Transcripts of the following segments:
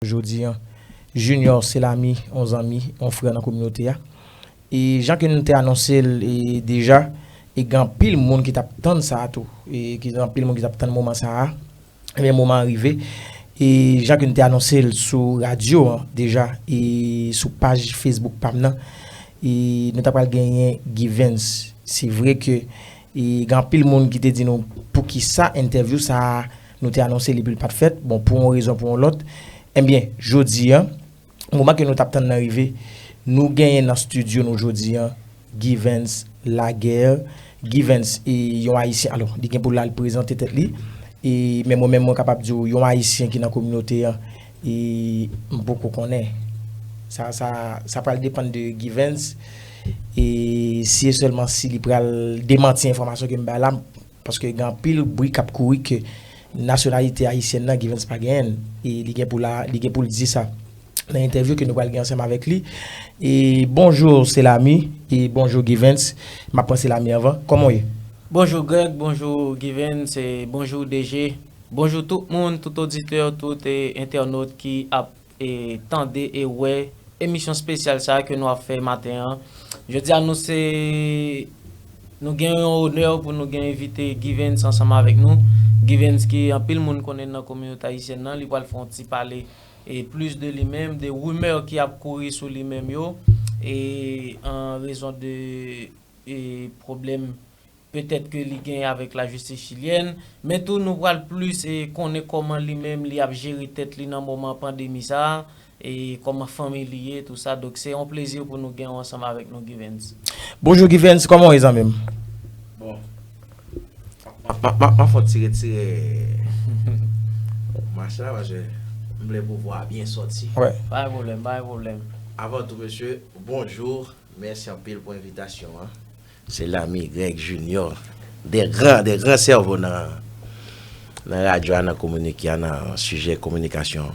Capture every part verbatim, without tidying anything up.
jodi an. Junior Selami, yon zanmi, yon frè nan kominote a. E jan ke nou te anonse l e deja, e gen anpil moun ki t ap tann sa a tou. E ki gen anpil moun ki t ap tann moman sa a. Ebyen, moman an rive. E jan ke nou te anonse l sou radyo an deja, e sou paj Facebook pa m nan, e nou ta pral genyen Givens. Se vre ke e gen anpil moun ki te di nou poukisa entèvyou sa a nou te anonse l epi l pa t fèt. Bon, pou yon rezon, pou yon lòt. Ebyen, jodi an, moman ke nou t ap tann nan rive, nou genyen nan estidyo nou jodi an, Givens Laguerre. Givens, e, yon Ayisyen, alò, li gen pou l al prezante tèt li. E, men mwen menm, mwen kapab di w, yon Ayisyen ki nan kominote an, e, m poko konnen. Sa, sa, sa pral depann de Givens. E si e sèlman si li pral demanti enfòmasyon ke m bay la, paske gen anpil bri k ap kouri ke nasyonalite ayisyèn nan, Givens pa genyen l. E li gen pou la, li gen pou l di sa nan entèvyou ke nou pral gen ansanm avèk li. E bonjou Selami, e bonjou Givens. M ap pran Selami anvan. Kòman w ye? Bonjou Greg, bonjou Givens, e bonjou D J. Bonjou tout moun, tout oditè, tout, e, entènot ki ap, e, tande e wè emisyon espesyal sa a ke nou ap fè maten an. Jodi a nou se, nou gen yon onè pou nou gen envite Givens ansanm avèk nou. Givens ki anpil moun konnen nan kominote ayisyèn nan, li pral fè yon ti pale e plis de li menm, de rimè ki ap kouri sou li menm yo, e an rezon de e pwoblèm petèt ke li gen avèk lajistis chilyèn, men tou nou pral plis e konnen kòman li menm li ap jere tèt li nan moman pandemi sa a, e kòman fanmi li ye, tou sa. Donk se yon plezi pou nou gen w ansanm avèk nou, Givens. Bonjou Givens, kòman w ye zanmi m? Bon, m ap fè yon ti retire mach la paske m vle pou vwa a byen sòti. Wè. Pa gen pwoblèm, pa gen pwoblèm. Avan tou, mesye, bonjou. Mèsi anpil pou envitasyon an. Se lami Greg Junior, de gran, de gran sèvo nan, nan radyo a, nan kominike a, nan sijè kominikasyon.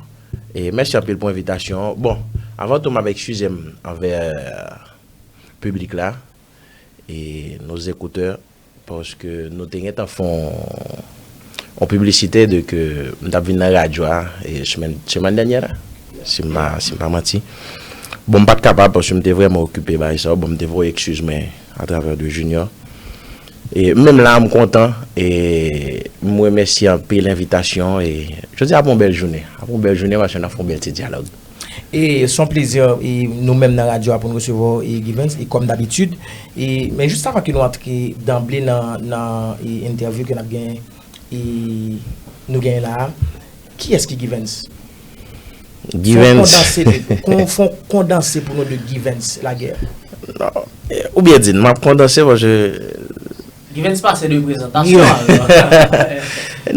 E mèsi anpil pou envitasyon an. Bon, avan tou, m ap ekskize m anvè piblik la e nos écouteurs, paske nou te gentan fè yon yon piblisite de ke m t ap vin nan radyo a, e, semèn, semèn dènyè la, si m pa, si m pa manti. Bon, m pa t kapab paske m te vrèman okipe bagay sa yo. Bon, m te voye ekskiz mwen atravè de Junior. E menm la, m kontan, e m remèsye anpil envitasyon, e jodi a ap yon bèl jounen. Ap yon bèl jounen paske n ap fè yon bèl ti dyalòg. E se yon plezi, e nou menm nan radyo a pou n resevwa w, e Givens, e kòm dabitid. E, men jis avan ke nou antre danble nan, nan, e entèvyou ke n ap gen, e nou genyen la a, kiyès ki Givens? Fè yon Givens. Kondanse de, kon, fè yon kondanse pou nou de Givens Laguerre. Non, e, ou byen di, m ap kondanse paske Givens pase de prezantasyon a.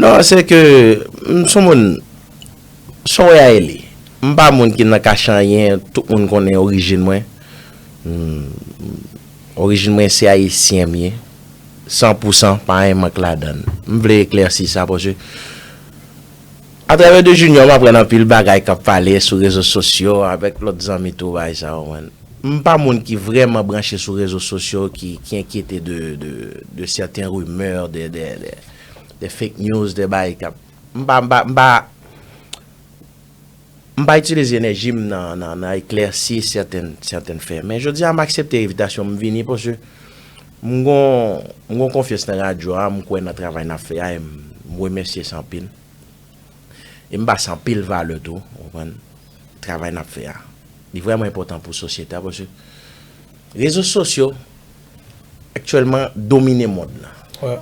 Non, se ke m se yon moun, sa w wè a e li. M pa moun ki nan kache anyen, tout moun konnen orijin mwen. Hmm, orijin mwen se ayisyen m ye, san pou san, pa anyen mank ladan l. M vle eklèsi sa paske atravè de Junior m aprann anpil bagay k ap pale sou rezo sosyo avèk lòt zanmi tou, bagay sa yo, man. M pa moun ki vrèman branche sou rezo sosyo ki, ki enkyete de, de, de sèten rimè, de, de, de, de fake news, de bagay k ap, m pa, m pa, m pa, m pa itilize enèji m nan, nan, nan eklèsi sèten, sèten fè. Men jodi a, m aksepte envitasyon, m vini paske m gon, m gon konfyans nan radyo a, m kwè nan travay n ap fè a, e m, m remèsye sa anpil. E m ba sa anpil valè tou, ou konprann? Travay n ap fè a. Li vrèman enpòtan pou sosyete a, paske rezo sosyo aktyèlman domine mond lan. Wè.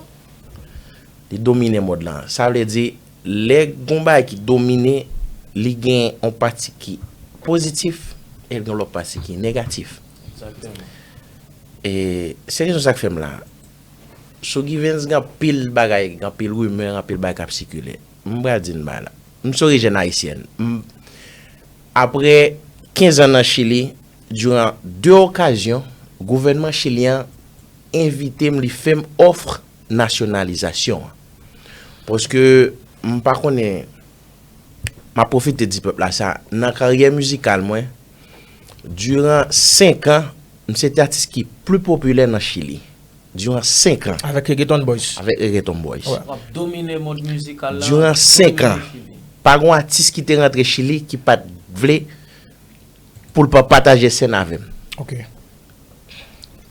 Li domine mond lan. Sa vle di, lè gon bagay ki domine, li gen yon pati ki pozitif, e l gen lòt pati ki negatif. Egzakteman. E se rezon sa k fè m la. Sou Givens, gen anpil bagay, gen anpil rimè, anpil bagay k ap sikile. M pral di n bagay la. M se orijin ayisyèn. M, apre kenz an nan Chili, diran de okazyon, gouvènman chilyen an envite m, li fè m òf nasyonalizasyon an. Paske m pa konnen, m ap pwofite di pèp la sa, nan karyè mizikal mwen, diran senk an, m se te atis ki pli popilè nan Chili. Diran senk an. Avèk Reggaeton Boys. Avèk Reggaeton Boys. Wè. W ap domine mond mizikal la. Diran senk an. Domine Chili. Pa gen atis ki te rantre Chili ki pa t vle pou l pa pataje sèn avè m. Ok.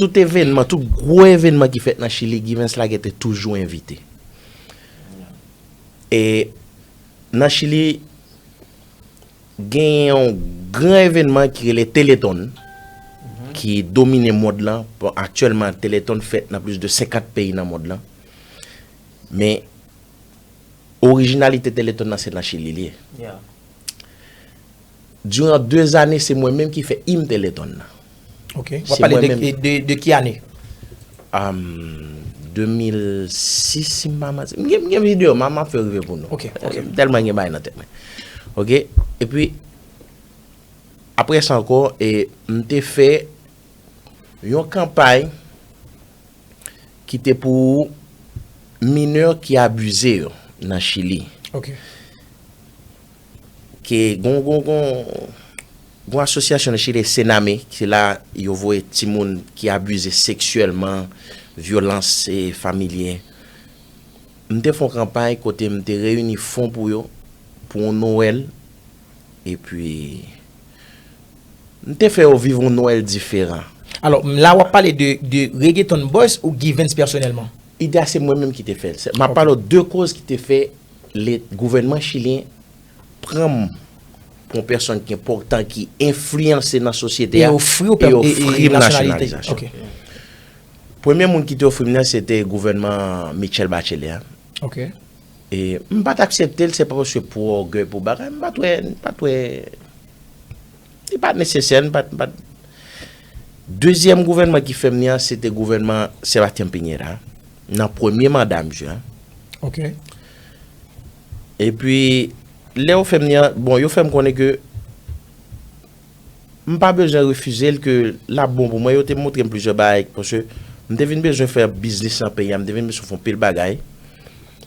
Tout evènman, tout gwo evènman ki fèt nan Chili, Givens Laguerre te toujou envite. E nan Chili, gen yon gran evènman ki rele Téléthon, ki domine mond lan. Bon, aktyèlman, Téléthon fèt nan plis de senkant peyi nan mond lan. Men, orijinalite Téléthon nan se nan Chili li ye. Yeah. Diran de zane, se mwen menm ki fè im Téléthon nan. Ok. W Se ap pale mwen de, menm. de, de ki ane? Um, de mil sis, si m pa manti. M gen, m gen videyo, m a, m ap fè rive pou nou. Ok, ok. M tèlman gen bagay nan tèt mwen. Ok? Epi, apre sa ankò, e, m te fè yon kanpay ki te pou minè ki abize yo nan Chili. Ok. Ke gon, gon, gon, gon asosyasyon nan Chili, Sename, se la yo voye timoun ki abize seksyèlman, vyolans, e, familyè. M te fè yon kanpay kote m te reyini fon pou yo, pou yon Nwèl, epi m te fè yo viv yon Nwèl diferan. Alò, la w ap pale de, de Reggaeton Boys ou Givens pèsonèlman? Ide a se mwen menm ki te fè l. Se- M ap pale w de koz ki te fè le, gouvènman chilyen pran m pou yon pèsonn ki enpòtan, ki enfliyanse nan sosyete E a, ofri w e pè- e- e ofri m nasyonalite. nasyonalizasyon. Ok. Premye moun ki te ofri m nan, se te gouvènman Michelle Bachelet a. Ok. E m pa t aksepte l, se pa paske pou ògèy, pou bagay, m pa t wè, m pa t wè, li pa t nesesè, m pa t, m pa t. Dezyèm gouvènman ki fè m li an, se te gouvènman Sebastian Piñera, nan premye manda misye a. Ok. Epi, lè yo fè m li an, bon, yo fè m konnen ke m pa bezwen refize l, ke l ap bon pou mwen. Yo te montre m plizyè bagay, paske m te vin bezwen fè biznis nan peyi a, m te vin bezwen fè yon pil bagay.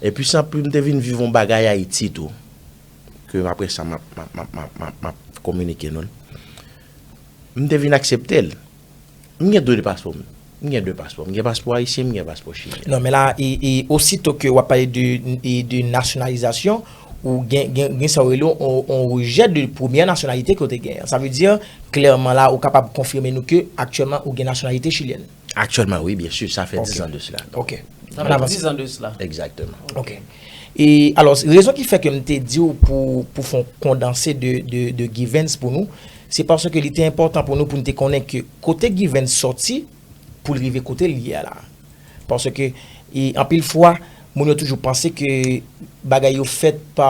Epi, san pli, m te vin viv yon bagay Ayiti tou, ke apre sa, m ap, m ap, m ap, m ap, m ap, m ap kominike nou l. M te vin aksepte l. M gen de paspò. M gen de paspò. M gen paspò ayisyen, m gen paspò chilyen. Non, men la, e, e, osito ke w ap pale de, e, de nasyonalizasyon, ou gen, gen, gen sa w rele yon, yon rejè de premyè nasyonalite ke w te gen. Sa vle di, klèman la, ou kapab konfime nou ke aktyèlman ou gen nasyonalite chilyèn. Actuellement, oui, bien sûr, ça fait Ok. dix ans de cela. Ok. Ça Ann fait avanse. dix ans de cela. Exactement. Ok. E alò, rezon ki fè ke m te di w pou, pou fè yon kondanse de, de, de Givens pou nou, se paske li te enpòtan pou nou, pou n te konnen ke kote Givens sòti, pou l rive kote l ye a la. Paske, e, anpil fwa, moun yo toujou panse ke bagay yo fèt pa,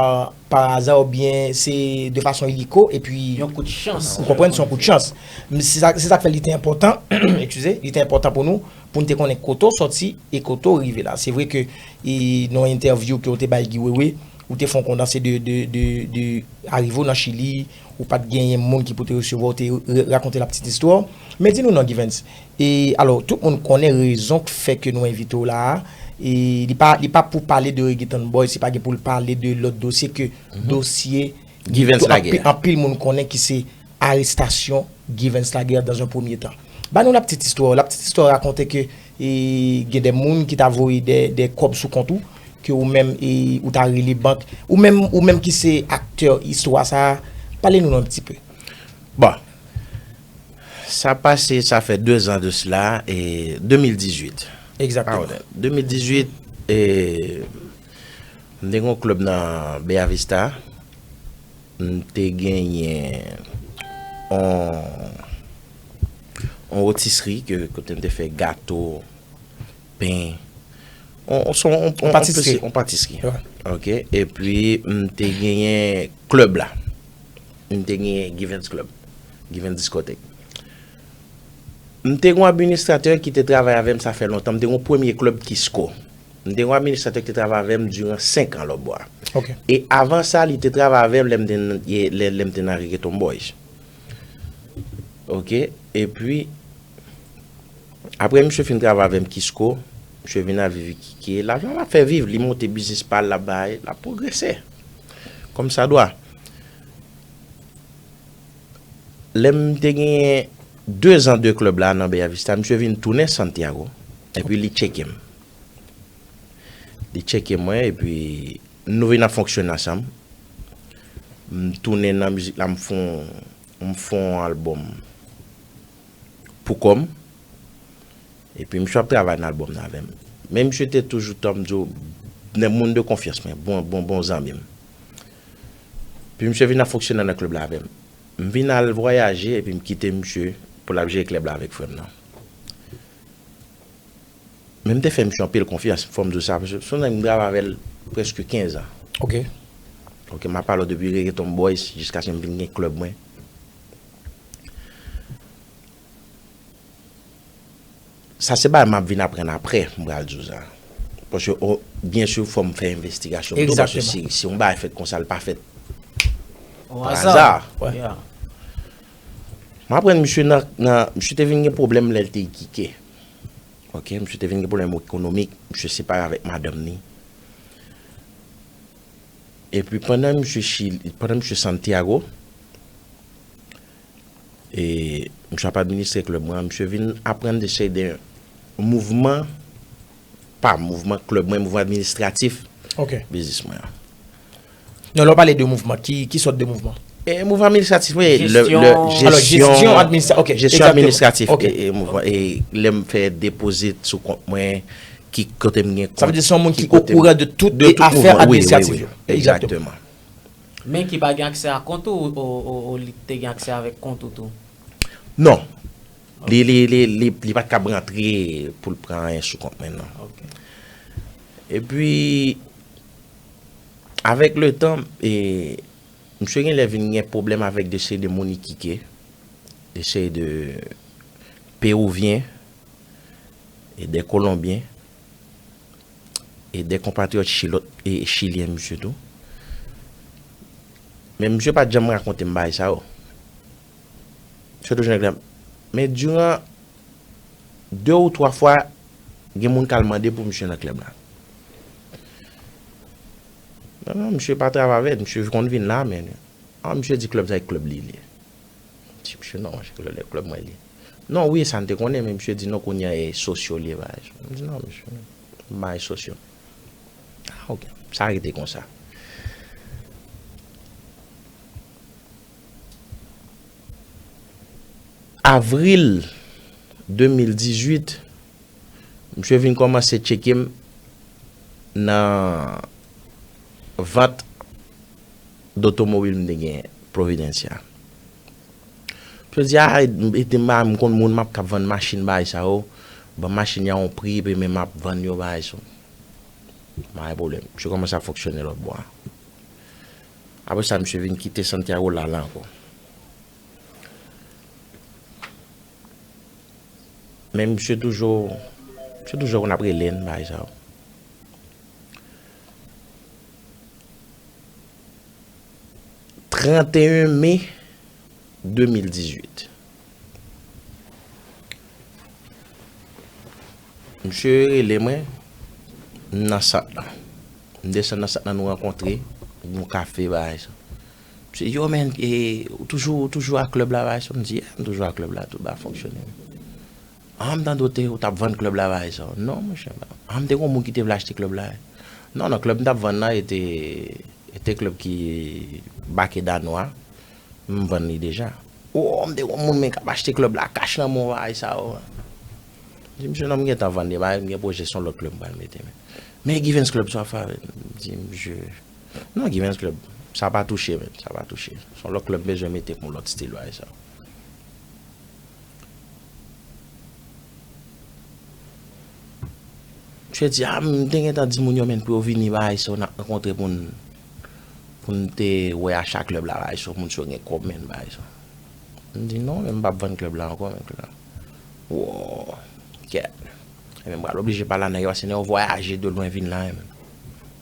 pa aza oubyen se de fason iliko, epi Yon kout chans. Ou konprann, se yon kout chans. Men se sa, se sa k fè li te enpòtan, eskize, li te enpòtan pou nou, pou n te konnen kote w sòti e kote w rive la. Se vre ke, e, nan yon entèvyou ke w te bay Guy Wewe, ou te fè yon kondanse de, de, de, de arive w nan Chili, ou pa t genyen moun ki pou te resevwa w, te re- rakonte la petite histoire. Men di nou non, Givens. E alò, tout moun konnen rezon k fè ke nou envite w la a. E li pa, li pa pou pale de Reggaeton Boy, se pa gen pou l pale de lòt dosye ke dosye Givens anpil- Laguerre. Anpil moun konnen ki se arestasyon Givens Laguerre dans un premier temps. Ba nou la petite histoire. La petite histoire rakonte ke e, gen de moun ki ta voye de, de kòb sou kont ou, ke ou menm e, ou ta rele bank, ou menm, ou menm ki se aktè istwa sa a, pale nou nan yon ti pe. Bon, sa pase, sa fè de zan de sela, e de mil dizuit. Egzakteman. Pardon. De mil dizuit, e, m te gen yon klèb nan Bella Vista. M te genyen yon, yon rotisri ke, kote m te fè gato, pen. On, on, on, on, Yon patisri. On patisri. Ouais. Ok. Epi, m te genyen klèb la. M te genyen Givens Club. Givens Discothèque. M te gen yon administratè ki te travay avè m, sa fè lontan. M te gen yon premye klèb Kisco. M te gen yon administratè ki te travay avè m diran senk an lòtbò a. Ok. E avan sa, li te travay avè m lè m te, lè, lè m te nan Reggaeton Boys. Ok. Epi, apre misye fin travay avè m Kisco, misye vin al viv Iquique. Lajan l ap fè viv, li monte biznis pa l, l ap bay, l ap pwogrese. Kòm sa dwa. Lè m te genyen de zan de klèb la nan Bella Vista, misye vin tounen Santiago, epi li tcheke m. Li tcheke mwen, epi nou vin ap fonksyone ansanm. M tounen nan mizik la, m fè yon, m fè yon albòm pou kò m. Epi misye ap travay nan albòm nan avè m. Men misye te toujou, tanm di w, nan moun de konfyans mwen, bon, bon, bon zanmi m. Epi misye vin ap fonksyone nan klèb la avè m. M vin al vwayaje epi m kite misye pou l ap jere klèb la avèk frè m nan. Men m te fè misye anpil konfyans, fò m di w sa, paske se yon nèg m travay avè l prèske kenz an. Ok. Ok, m ap pale w depi Reggaeton Boys jiskaske m vin gen klèb mwen. Sa se bagay m ap vin aprann apre, m pral di w sa. Paske, o, byen si, fò m fè envestigasyon m tou, paske si, si yon bagay fèt konsa, l pa fèt pa aza. Yeah. M aprann misye nan, nan, misye te vin gen pwoblèm lè l te Iquique. Ok, misye te vin gen pwoblèm ekonomik, misye separe avèk madanm ni. Epi pandan misye Chili, pandan misye Santiago, e misye ap administre klèb mwen an, misye vin aprann de seri de mouvman, pa mouvman klèb mwen, mouvman administratif biznis mwen an. Non, lè w pale de mouvman, ki, ki sòt de mouvman? E mouvman administratif, wi, le, le, jesyon, jesyon administratif, ok, jesyon administratif, e, e mouvman, e lè m fè depozit sou kont mwen, ki kote m gen kont. Sa vle di se yon moun ki okouran de tout afè administratif yo. Egzakteman. Men ki pa gen aksè a kont ou, o, o, o li te gen aksè avèk kont ou tou? Non. Li, li, li, li, li pa t kab rantre pou l pran anyen sou kont mwen, non. Ok. Epi, avèk letan, e, misye genlè vin gen pwoblèm avèk de seri de moun Iquique, de seri de Pewouvyen, e de Kolonbyen, e de konpatriyòt chilòt e chilyen misye tou. Men misye pa t janm rakonte m bagay sa yo. Misye toujou nan klèb. Men diran de ou twa fwa, gen moun k al mande pou misye nan klèb la. Non, non, misye pa travay avè l, misye konn vin la, men, a, misye di klèb sa e klèb li li ye. M di misye, non, se klèb, klèb mwen li ye. Non, wi, sa n te konnen, men misye di non, kounye a e sosyo li ye, bagay sa. M di non, misye, m pa e sosyo. Ah, ok. Sa rete konsa. Avril de mil dizuit, misye vin kòmanse tcheke m nan vant dotomobil m te gen Providencia. Misye di, a, ede m, m konn moun m ap k ap vann machin bagay sa yo. Ban machin yo a yon pri, epi men m ap vann yo bagay sa. M pa gen pwoblèm. Misye kòmanse ap fonksyone lòt bò a. Apre sa, misye vin kite Santiago l al ankò. Men misye toujou, misye toujou konn ap rele n, bagay sa yo. Trannteyen me de mil dizuit. Misye rele mwen, m nan sant lan. M desann nan sant lan, nou rankontre, yon kafe, bagay sa. Misye di, yo, men, e, ou toujou, ou toujou ak klèb la, bagay sa? M di, yeah, m toujou ak klèb la, tout bagay fonksyone. Ah, m tande w te, ou t ap vann klèb la, bagay sa. Non, monchè, m pa, ah, m te gen yon moun ki te vle achte klèb la. Non, non, klèb m t ap vann nan, e te, e te klèb ki Baquedano a. M vann li deja. Oh, m te gen yon moun, men, k ap achte klèb la, kach nan men w, bagay sa yo. M di, misye, non, m gentan vann li, bagay, m gen pwojè, se yon lòt klèb m pral mete, men. Men Givens Club, sa w ap fè avè l? M di, misye, non, Givens Club, sa pa touche, men, sa pa touche. Se yon lòt klèb m bezwen mete pou yon lòt estil, bagay sa. Misye di, ah, m te gentan di moun yo, men, pou yo vini, bagay sa, n ap rankontre pou n, pou n te wè acha klèb la, bagay sa, moun sa yo gen kòb, men, bagay sa. M di, non, men m p ap vann klèb la ankò, men, klèb la. Wow, kèt. Ebyen, m pral oblije pale a nèg yo, paske nèg yo vwayaje de lwen vin la, men.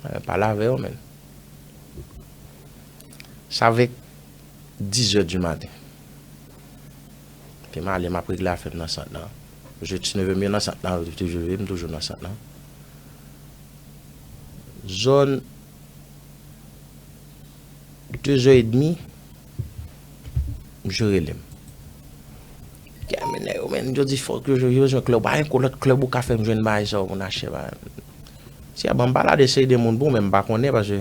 Ebyen, pale avè yo, men. Sa vek dizè di maten. Epi m ale, m ap regle afè m nan sant lan. Je ti neve m yo nan sant lan, yo toujou veye m, toujou nan sant lan. Zòn dezè edmi, misye rele m. Kè men nèg yo, men, yo di fòk yo, yo bezwen klèb, pa gen lòt klèb ou ka fè m jwenn bagay sa yo pou n achte bagay. Si a ban m pale a de seri de moun pou, men m pa konnen, paske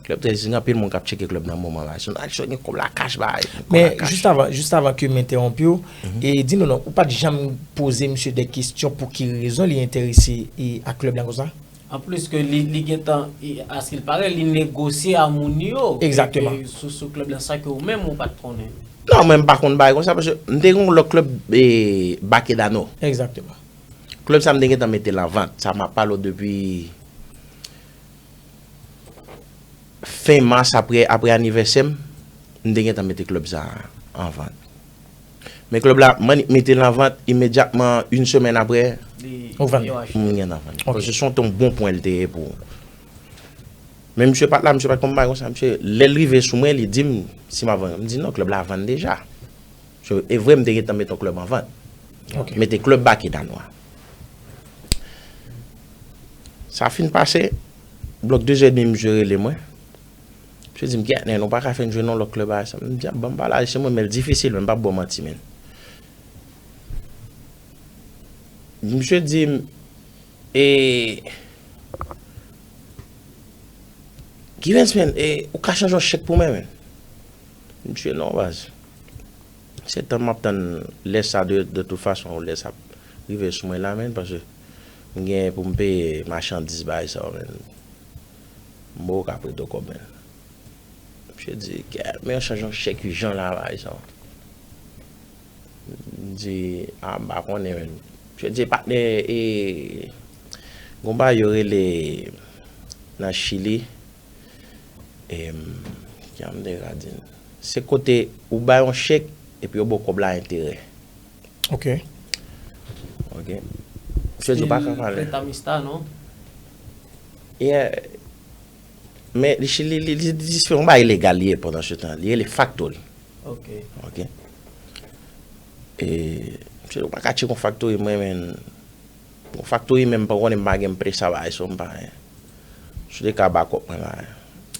Klèb trèz, gen anpil moun k ap tcheke klèb nan moman la. Se yon aksyon gen kòb la kach bay. Men jis avan, jis avan ke m entewonp ou, e di nou non, ou pa t janm poze misye de kesyon pou ki rezon li enterese e, a klèb la konsa? Anplis ke li, li gentan, askil pare, li negosye a moun yo. Egzakteman. Sou, sou klèb la, sa ke ou menm ou pa t konnen. Non, mwen m pa konn bagay konsa, paske m te gen yon lòt klèb e, Baquedano. Egzakteman. Klèb sa m te gentan mete l an vant. Sa m ap pale w depi fen mas apre, apre anivèsè m, m te gentan mete klèb sa an vant. Men klèb la, m annik mete l an vant imedyatman, yon semèn apre, Ou vann. m gentan vann. Paske se yon bon pwen l te ye pou. Men misye pa t la, misye pa t konn bagay konsa. Misye, lè l rive sou mwen, li di m si m ap vann. M di non, klèb la vann deja. So, e vre m te gentan mete yon klèb an vant. Mete klèb Baquedano a. Sa fin pase, blòk de zè edmi misye rele mwen. Misye di m, "Gèt, nen, nou pa ka fè n jwe non lòt klèb a sa." M di, "A, ban m pale a se mwen, men l difisil, men m p ap ba w manti, men." Misye di m, "E, Givens, men, e, ou ka chanje yon chèk pou mwen, men?" Misye, "Non, baz." Se tan m ap tann lè sa de, de tout fason, lè sa ap rive sou mwen la, men, paske m gen pou m peye machandiz bagay sa yo, men. M poko ka prete w kòb, men. Misye di, "Kè, men yon chanje yon chèk ijan la, bagay sa yo." M di, "A, m pa konnen, men." Misye di, "Patnè, e, gon bagay yo rele nan Chili, e, m, kijan m te ka di l? Se kote ou bay yon chèk, epi yo ba w kòb la enterè." Ok. Ok. Misye di, "Ou pa ka pale." Prestamista, non? Yeah. Men li, li, li, li, li se yon bagay ilegal li ye pandan se tan. Li rele factory. Ok. Ok. E, misye di, "Ou pa ka tcheke yon factory, mwen, men, yon factory, men m pa konnen, m pa gen, m presa bagay, so m pa, si w te ka ba kòb mwen la."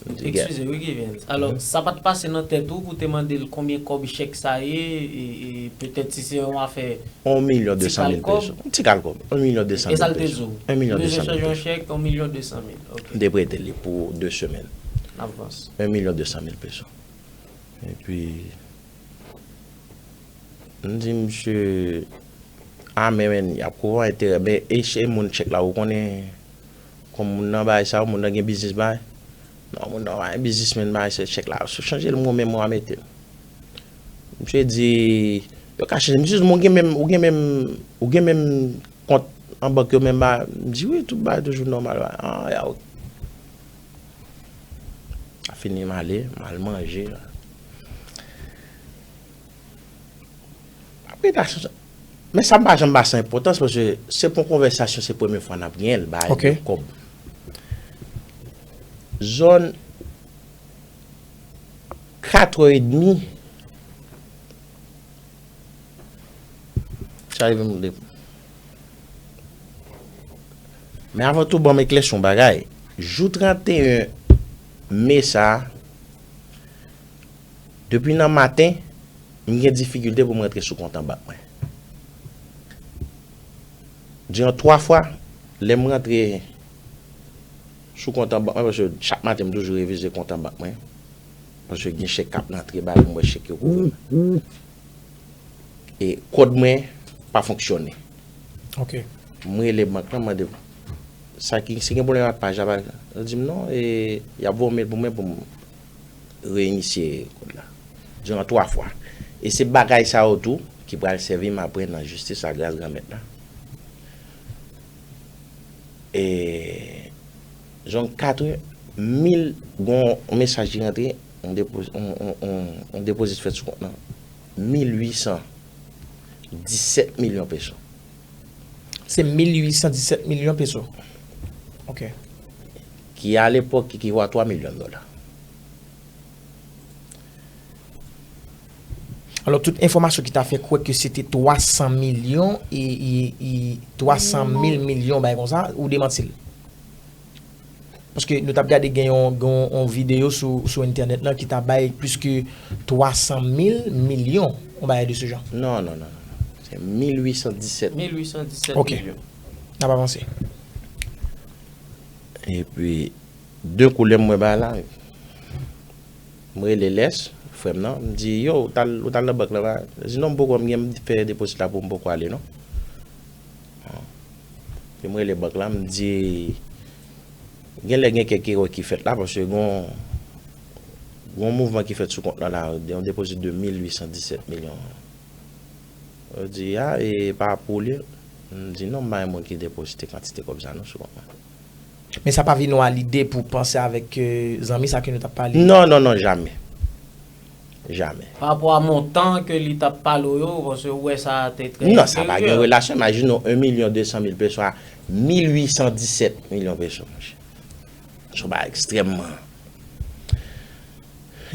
M di, "Gèt." Eskize, wi, Givens. Alò, sa pa t pase nan tèt ou pou te mande l konbyen kòb chèk sa ye, e, e petèt si se yon afè Yon milyon de san mil peso. Yon ti kal kòb. Yon milyon de san mil peso. Yon milyon de san mil peso. Yon milyon de san mil. Ok. M te prete li pou de semèn. N ap vanse. Yon milyon de san mil peso. Epi, m di misye, "A, men, men, y ap kouvè enterè, men e se moun chèk la, ou konnen kòm moun nan bay sa, moun nan gen biznis bay." "Non, moun nan pa gen biznis, men bay se chèk la, si w chanje l, mwen menm mwen mete l." Misye di, "Yo ka chanje." Misye di, "Ou gen menm, ou gen menm, ou gen menm kont an bank yo menm ba?" M di, "Wi, tout bagay toujou nòmal." "A, ya, ok." Sa fini, m ale, m al manje. Apre ta, men sa m pa janm ba sa enpòtans, paske se pou yon konvèsasyon, se premye fwa n ap genyen l, bagay de kòb. Zòn katrè edmi, sa rive m de. Men avan tou, ban m eklèsi yon bagay. Jou tranteyen me sa a, depi nan maten, m gen difikilte pou m rantre sou kont an bank mwen. Diran twa fwa, lè m rantre sou kont an bank mwen, paske chak maten m toujou revize kont an bank mwen, paske gen chèk k ap rantre ba yo, m wè chèk yo kouvè. E kòd mwen pa fonksyone. M rele bank lan, m mande sa ki, si gen pwoblèm ak paj la, pa, yo di m non, e y ap voye yon mail pou mwen pou m reinisye kòd la. Diran twa fwa. E se bagay sa yo tou ki pral sèvi m apre nan jistis la gras Granmèt la. E zòn katrè, mil, gon yon mesaj ki rantre, yon depo-, yon, yon, yon, yon depozit fèt sou kont lan. Mil uit san disèt milyon peso. Se mil uit san disèt milyon peso. Ok. Ki alepòk ekivwa a twa milyon dola. Alò, tout enfòmasyon ki ta fè kwè ke se te twa san milyon e, e, e twa san mil milyon, bagay konsa, ou demanti l? Paske nou t ap gade gen yon, gen yon videyo sou, sou entènèt lan ki ta bay plis ke twa san mil milyon, yon bagay de se jan. Non, non, non, non, non. Se mil uit san disèt. Mil uit san disèt milyon. Ok. N ap avanse. Epi, de kou lè m wè bagay la, M rele Lès, frè m nan, m di, yo, ou t al, ou t al nan bank la, pa? Li di, non, m poko, m gen, m fè depozit la pou m poko ale, non. Epi m rele bank la, m di, gen lè gen kèk erè ki fèt la, paske gon, gon mouvman ki fèt sou kont lan la, yon depozit de mil uit san disèt milyon. Yo di, a, e pa pou li? M di, non, m pa gen moun ki depozite kantite kòb sa non sou kont mwen. Men sa pa vin nou a lide pou panse avèk, euh, zanmi sa ke nou t ap pale? Non, non, non, jamè. Jamè. Pa rapò a montan ke li t ap pale w yo, paske ou wè sa te trè enterye. Non, sa pa gen relasyon. Imajine w, yon milyon de san mil peso a mil uit san disèt milyon peso, monchè. Se yon bagay ekstrèmman.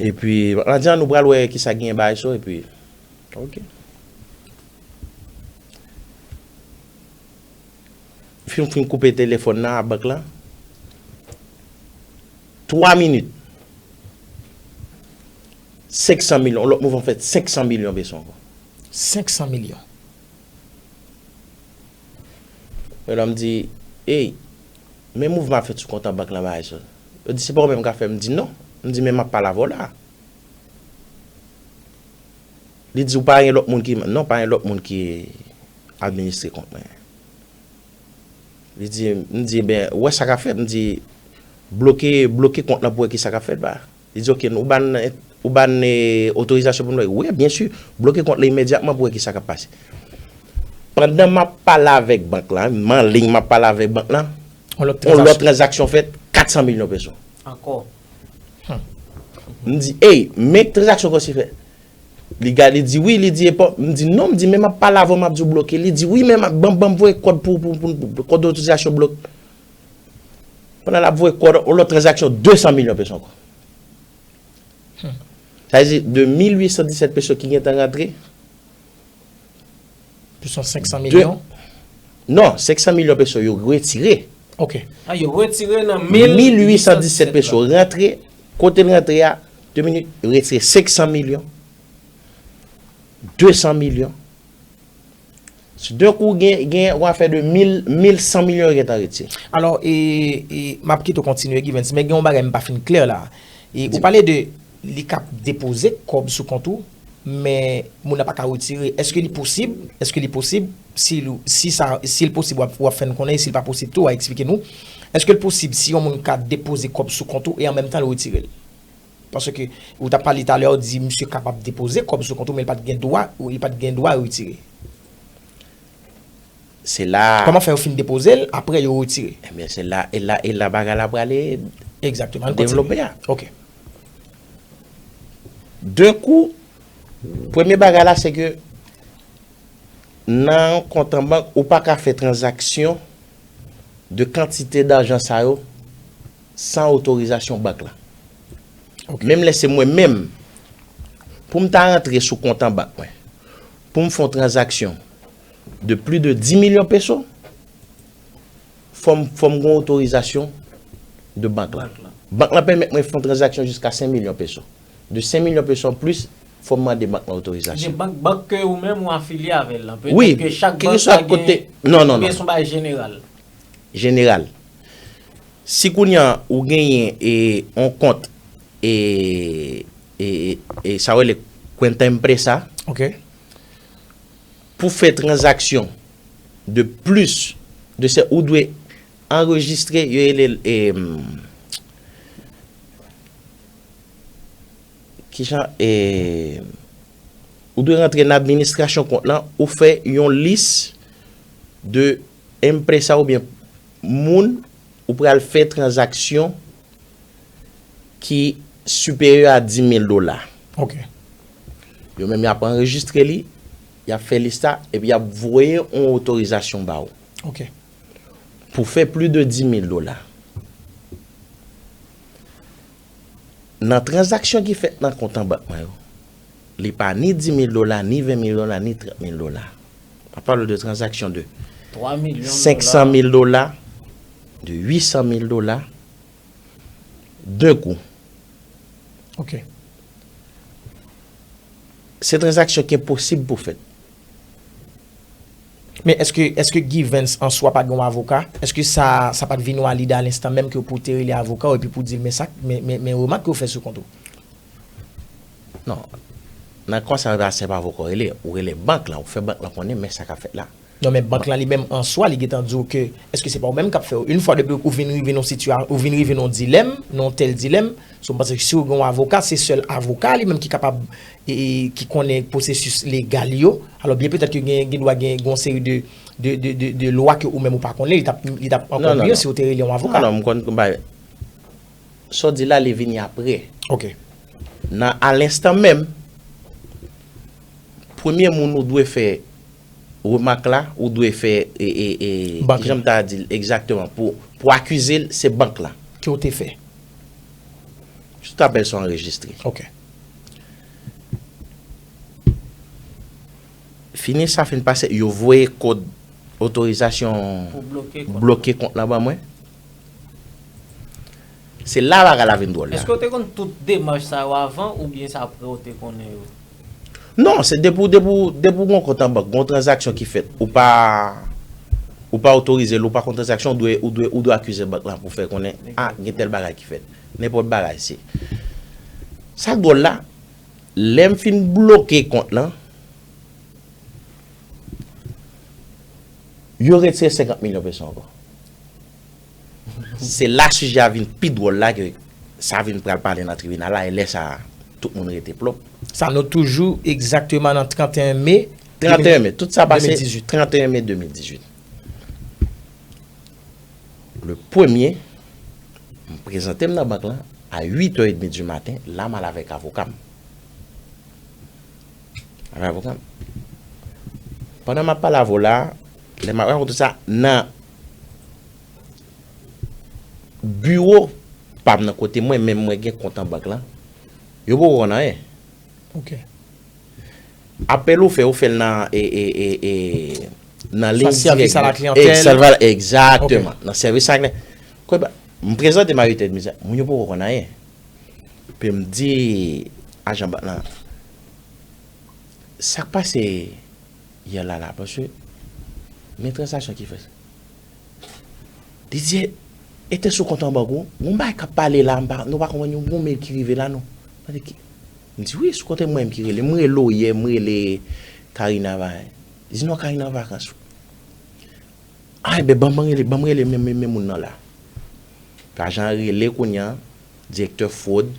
Epi, ann di an nou pral wè kisa genyen bagay sa, epi, ok. Fin, fin koupe telefòn nan a bank lan. Twa minit. Senk san milyon, lòt mouvman fèt senk san milyon peso ankò. Senk san milyon. E la m di, ey, men mouvman ap fèt sou kont an bank lan bagay sa. Yo di, se pa ou menm k ap fè? M di, non. M di, men m ap pale avè w la. Li di, ou pa gen lòt moun ki, non, pa gen lòt moun ki administre kont mwen. Li di, m di, ben, ou wè sa k ap fèt? M di, bloke, bloke kont lan pou wè ki sa k ap fèt, ba. Li di, ok, ou ban, ou ban, eh, otorizasyon pou m bloke? Wi, byen si, bloke kont lan imedyatman pou wè ki sa k ap pase. Pandan m ap pale avèk bank lan, m anliy, m ap pale avèk bank lan, yon lòt tranzaksyon fèt, kat san milyon peso. Ankò. M di, ey, men tranzaksyon konsi fè. Li gade, li di, wi, li di, epa, m di, non, m di, men m ap pale avè w, m ap di w bloke. Li di, wi, men m ap, ban, ban m voye kòd pou, pou, pou, pou kòd otorizasyon blok. Pandan l ap voye kòd, yon lòt tranzaksyon de san milyon peso ankò. Sa vle di, de mil uit san disèt peso ki gentan rantre, Plis yon senk san milyon? Non, senk san milyon peso yo retire. Ok. A, yo retire nan mil uit san disèt peso. Rantre, kote l rantre a, de minit, yo retire senk san milyon, de san milyon. Sou de kou, gen, gen yon afè de mil, mil san milyon yo gentan retire. Alò, e, e, m ap kite w kontinye, Givens, men gen yon bagay m pa fin klè la. E, ou pale de li ka depoze kòb sou kont ou, men moun nan pa ka retire. Èske li posib? Èske li posib? Si l, si sa, si l posib, w ap, w ap fè n konnen. Si l pa posib tou, w a eksplike nou. Èske l posib si yon moun ka depoze kòb sou kont ou e an menm tan l retire l? Paske ou t ap pale talè, ou di misye kapab depoze kòb sou kont ou, men li pa t gen dwa, li pa t gen dwa retire. Se la. Kòman fè yo fin depoze l, apre yo retire? Ebyen, se la, e la, e la bagay la prale devlope a. Ok. De kou, premye bagay la, se ke nan yon kont an bank, ou pa ka fè tranzaksyon de kantite dajan sa yo san otorizasyon bank la. Ok. Menm lè se mwen menm, pou m ta rantre sou kont an bank mwen, pou m fè yon tranzaksyon de plis de dis milyon peso, fò m, fò m gen otorizasyon de bank la. Bank la. Bank la pèmèt mwen fè yon tranzaksyon jiska senk milyon peso. De senk milyon peso an plis, fò m mande bank la otorizasyon. Gen bank, bank ke ou menm ou afilye avè l lan. Wi, petèt ke chak bank la gen, non, non, oubyen non. Se yon bagay jeneral. Jeneral. Si kounye a ou genyen, e, yon kont, e, e, e, e sa yo rele cuenta empresa. Ok. Pou fè tranzaksyon de plis de se, ou dwe anrejistre, yo rele l, e, kijan, e, ou dwe rantre nan administrasyon kont lan, ou fè yon lis de empresa oubyen moun ou pral fè tranzaksyon ki siperyè a dis mil dola. Ok. Yo menm y ap anrejistre li, y ap fè lis la, epi y ap voye yon otorizasyon ba ou. Ok. Pou fè plis de dis mil dola. Nan tranzaksyon ki fèt nan kont an bank mwen yo, li pa ni dis mil dola, ni ven mil dola, ni trant mil dola. M ap pale de tranzaksyon de senk san mil dola, de uit san mil dola, de kou. Ok. Se tranzaksyon ki enposib pou fèt. Men èske, èske Givens an swa pa gen yon avoka? Èske sa, sa pa t vin ou a lide a lenstan menm ke pou w te rele avoka w epi pou w di l, men sa, men, men, men remak ke w fè sou kont ou? Non. Nan konsa, se pa avoka w rele, ou rele bank lan, ou fè bank lan konnen men sa k ap fèt la. Non, men bank lan li menm an swa, li gentan di w ke, èske se pa ou menm k ap fè yo? Yon fwa depi ou vin rive nan sitiyasyon, ou vin rive nan yon dilèm, nan yon tèl dilèm, so m panse ke si w gen yon avoka, se sèl avoka li menm ki kapab, e, e, ki konnen pwosesis legal yo. Alò, byen petèt ke gen, gen dwa gen, gen yon seri de, de, de, de, de lwa ke ou menm ou pa konnen, li t ap, li t ap ankò miyo si w te rele yon avoka. Non, non, m konn, m pa, sa w di la, li vini apre. Ok. Nan, a lenstan menm, premye moun ou dwe fè remak la, ou dwe fè, e, e, e, kijan m ta di l egzakteman, pou, pou akize l, se bank la. Ke w te fè? Tout apèl sa anrejistre. Ok. Fini sa fin pase, yo voye kòd otorizasyon bloke kont lan ban mwen. Se la bagay la vin dwòl la. Èske w te konn tout demach sa yo avan oubyen se apre w te konnen yo? Non, se depi w, depi w, depi w gen yon kont an bank, gen yon tranzaksyon ki fèt, ou pa, ou pa otorize l, ou pa konn tranzaksyon, ou dwe, ou dwe, ou dwe akize bank lan pou fè konnen, a, gen tèl bagay ki fèt. Nenpòt bagay, se. Sa k dwòl la, lè m fin bloke kont lan, yo retire senkant milyon peso ankò. Se la sijè a vin pi dwòl la ke sa vin pral pale nan tribinal la, e lè sa a, tout moun rete plòp. Sa nou toujou egzakteman nan tranteyen me. Tranteyen me, tout sa pase tranteyen me de mil dizuit. Le premye, m prezante m nan bank lan a uit è edmi di maten, la m al avèk avoka m. Avèk avoka m. Pandan m ap pale avè w la, lè m ap rakonte sa, nan biwo pa m nan kote mwen, menm mwen gen kont an bank lan, yo poko konn anyen. Ok. Apèl ou fè, ou fè l nan, e, e, e, e, nan liy dirèk. Sèvis a la kliyantèl. Egzakteman. Nan sèvis a la kliyantèl. M prezante m a uit è edmi, moun yo poko konn anyen. Epi m di ajan bank lan, sa k pase yè la la, paske gen tranzaksyon ki fèt. Li di, e te sou kont an bank ou, gon bagay k ap pale la, m pa, nou pa konprann yon, gon mil ki rive la non. Mwen di, ki, m di, wi, sou kont mwen menm ki rele, m rele w yè, m rele Karina, bagay. Li di, non, Karina an vakans. A, enben, ban m rele, ban m rele men, men, men moun nan la. Ajan an rele kounye a, direktè fwod,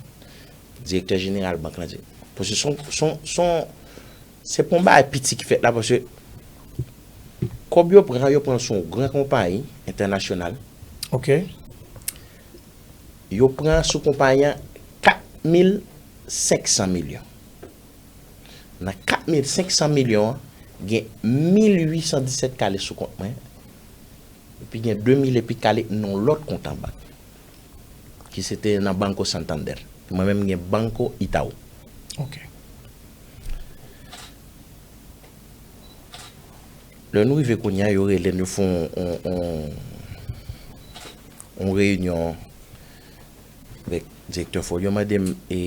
direktè jeneral bank lan di. Paske se yon, se yon, se yon, se pa yon bagay piti ki fèt la, paske kòb yo pran, yo pran sou yon gran konpayi entènasyonal. Ok. Yo pran sou konpayi an kat mil senk san milyon. Nan kat mil senk san milyon an, gen mil uit san disèt k ale sou kont mwen, epi gen de mil epi k ale nan yon lòt kont an bank, ki se te nan Banco Santander. Mwen menm, m gen Banco Itaú. Ok. Lè nou rive kounye a, yo rele n, yo fè yon, yon, yon, yon reyinyon avèk direktè fwod. Yo mande m, e,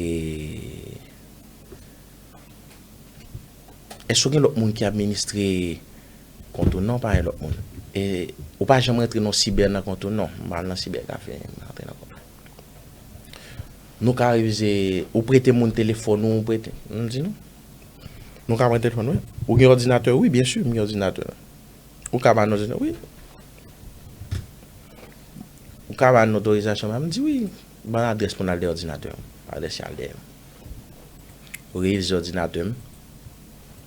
èske w gen lòt moun ki administre kont ou? Non, pa gen lòt moun. E ou pa janm rantre nan sibè nan kont ou? Non, m pa al nan sibè kafe, m pa rantre nan kont. Nou ka revize, ou prete moun telefòn ou, ou prete. M di non. Nou ka pran telefòn, wi. Ou gen òdinatè? Wi, byen si, m gen òdinatè. Ou ka ban n òdinatè, wi. Ou ka ban n otorizasyon, m di wi, ban adrès pou n al dèyè òdinatè an. Adrès y al dèyè. Ou revize òdinatè m,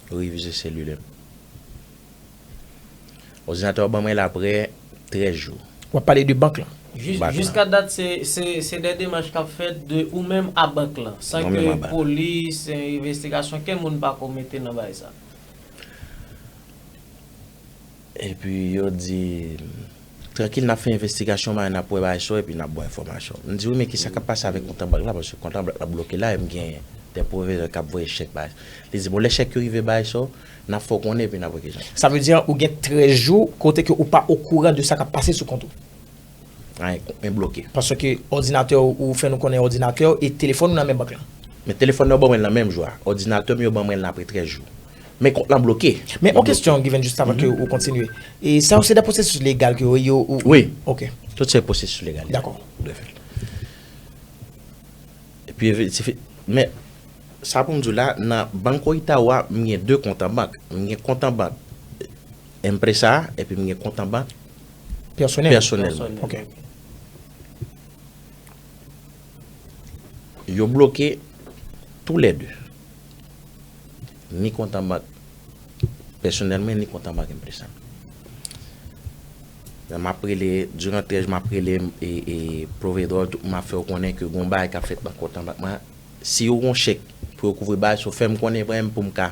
ou revize selilè m. Òdinatè w ban mwen l apre trèz jou. W ap pale de bank lan. Jis, jiska dat, se, se, se de demach k ap fèt de ou menm a bank lan, san ke polis, envestigasyon, kenn moun pa ko mete nan bagay sa. Epi yo di, trankil, n ap fè envestigasyon, bagay, n ap wè bagay sa yo, epi n ap ba w enfòmasyon. M di, wi, men kisa k ap pase avèk kont an bank la, paske kont an bank la bloke la, e m gen de pwofesè k ap voye chèk, bagay. Li di, bon, lè chèk yo rive, bagay sa yo, n ap fè w konnen, epi n ap wè kijan. Sa vle di, ou gen trèz jou kote ke ou pa okouran de sa k ap pase sou kont ou. Anyen, kont mwen bloke. Paske òdinatè w, ou fè nou konnen òdinatè w e telefòn ou nan men bank lan. Men telefòn nan yo ban mwen l nan menm jou a. Òdinatè m yo ban mwen l apre trèz jou. Men kont lan bloke. Men yon kesyon, Given, jis avan ke ou kontinye. E sa yo se de pwosesis legal ke yo, yo, ou... Wi. Ok. Tout se pwosesis legal. Dakò. Ou dwe fè l. Epi, efe-, se fe-, men, Sa pou m di w la, nan Banco Itaú a, m gen de kont an bank. M gen kont an bank Empresa a, epi m gen kont an bank Pèsonèl. Pèsonèl. Ok. Yo bloke tou lè de. Ni kont an bank pèsonèl mwen, ni kont an bank Empresa. M ap rele, diran trèz, m ap rele e, e provider, tout moun ap fè yo konnen ke gon bagay k ap fèt nan kont an bank mwen. Si yo gon chèk pou yo kouvri bagay, so fè m konnen vrèman pou m ka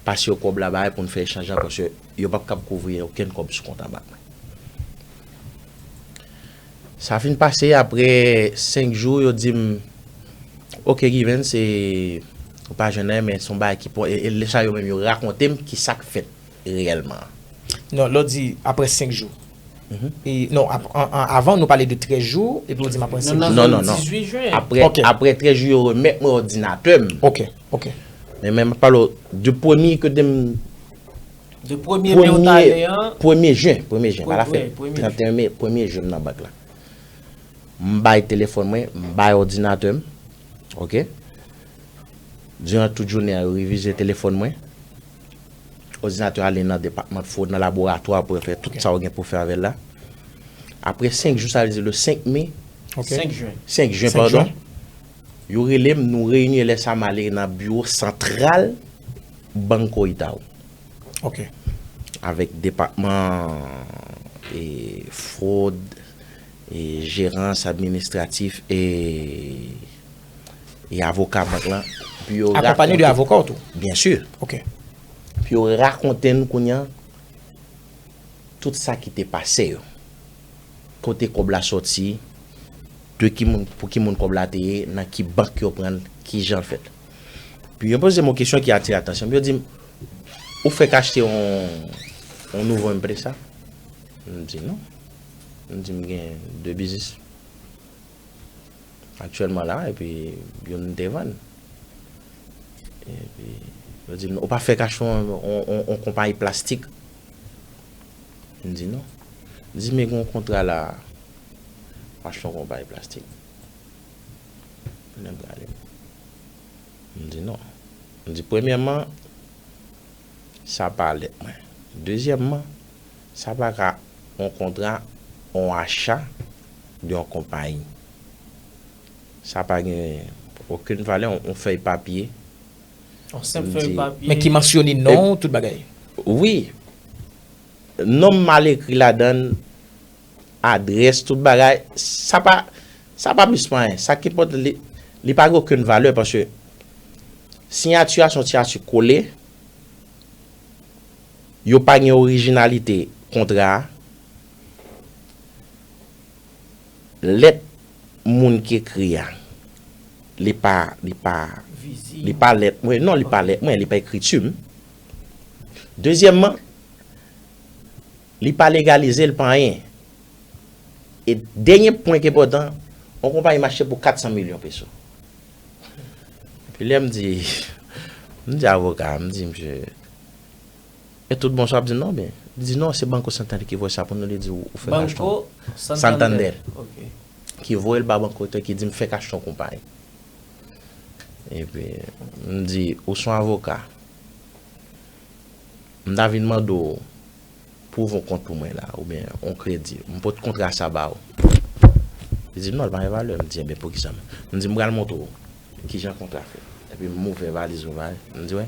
pase yo kòb la bagay pou n fè echanj la, paske yo p ap kab kouvri okenn kòb sou kont an bank mwen. Sa fin pase, apre senk jou, yo di m, "Ok, Given, se, ou pa jwenn anyen, men se yon bagay ki pon." E, e lè sa, yo menm, yo rakonte m ki sa k fèt reyèlman. Non, lè w di apre senk jou. E, non, ap- an- an- avan, nou pale de trèz jou, epi w di m apre senk jou. Non, non, non. Dizuit jen. Apre, Ok. Apre trèz jou, yo remèt mwen òdinatè m. Ok, ok. Men, men m ap pale w de premye ke de m De premye me w t ale an. Premye jen, premye jen, pa la Premye, fèt premye trannteyen me, premye jen m nan bank la. M bay telefòn mwen, m bay òdinatè m. Ok? Diran tout jounen an, yo revize telefòn mwen. Òdinatè ale nan depatman fwod, nan laboratwa pou yo fè tout sa yo gen pou fè avè l la. Apre senk jou, sa vle di le senk me, Ok. Senk jen. senk jen, Senk padon. jen. Yo rele m, nou reyini lè sa m ale nan biwo santral Banco Itaú. Ok. Avèk depatman e fwod, e jerans administratif e, e avoka bank lan. Pou yo Akonpanye de rakonte- avoka w tou. Byen si. Ok. Pou yo rakonte n kounye a tout sa ki te pase yo. Kote kòb la sòti, de ki moun, pou ki moun kòb la te ye, nan ki bank yo pran l, ki jan l fèt. Pi yo poze m yon kesyon ki atire atansyon m. Yo di m, "Ou fèk achte yon, yon nouvo Empresa?" M di, "Non." M di, "M gen de biznis aktyèlman la, epi youn m te vann." Epi yo di m, "Ou pa fèk achte yon, yon, yon, yon konpayi plastik?" M di, "Non." M di, "Men gen yon kontra la, m achte yon konpayi plastik." Nèg la li. M di, "Non." M di, "Premyèman, sa pa lèt mwen. Dezyèmman, sa pa ka yon kontra, yon acha de yon konpayi. Sa pa gen okenn valè, yon, yon fèy papye." Yon senp M fèy di- papye. Men ki mansyone non, tout bagay. Wi. Non m mal ekri ladan l, adrès, tout bagay. Sa pa, sa pa plis pa anyen. Sa ki enpòtan, li, li pa gen okenn valè paske siyati a se yon siyati kole. Yo pa gen orijinalite kontra a. Lèt moun ki ekri a, li pa, li pa, Vizib. Li pa lèt mwen, non, li pa lèt mwen, li pa ekriti m. Dezyèmman, li pa legalize, li pa anyen. E dènye pwen ki enpòtan, yon konpayi mache pou kat san milyon peso. Epi lè m di, m di avoka, m di, "Msye, e tout bon sa?" Ap di, "Non, men." Li di, "Non, se Banco Santander ki voye sa pou nou." Li di, "Ou, ou fè Banco Santander." Ok. Ki voye l ba Banco Santander, ki di m fèk achte yon konpayi. Epi, m di, "Ou se yon avoka. M ta vin mande w pou ouvè yon kont pou mwen la, oubyen yon kredi. M pot kontra sa ba ou." Li di m, "Non, li pa gen valè." M di, "Enben, poukisa?" M di, "M pral montre w kijan kontra fèt." Epi m ouvè valiz mwen, m di, "Wè,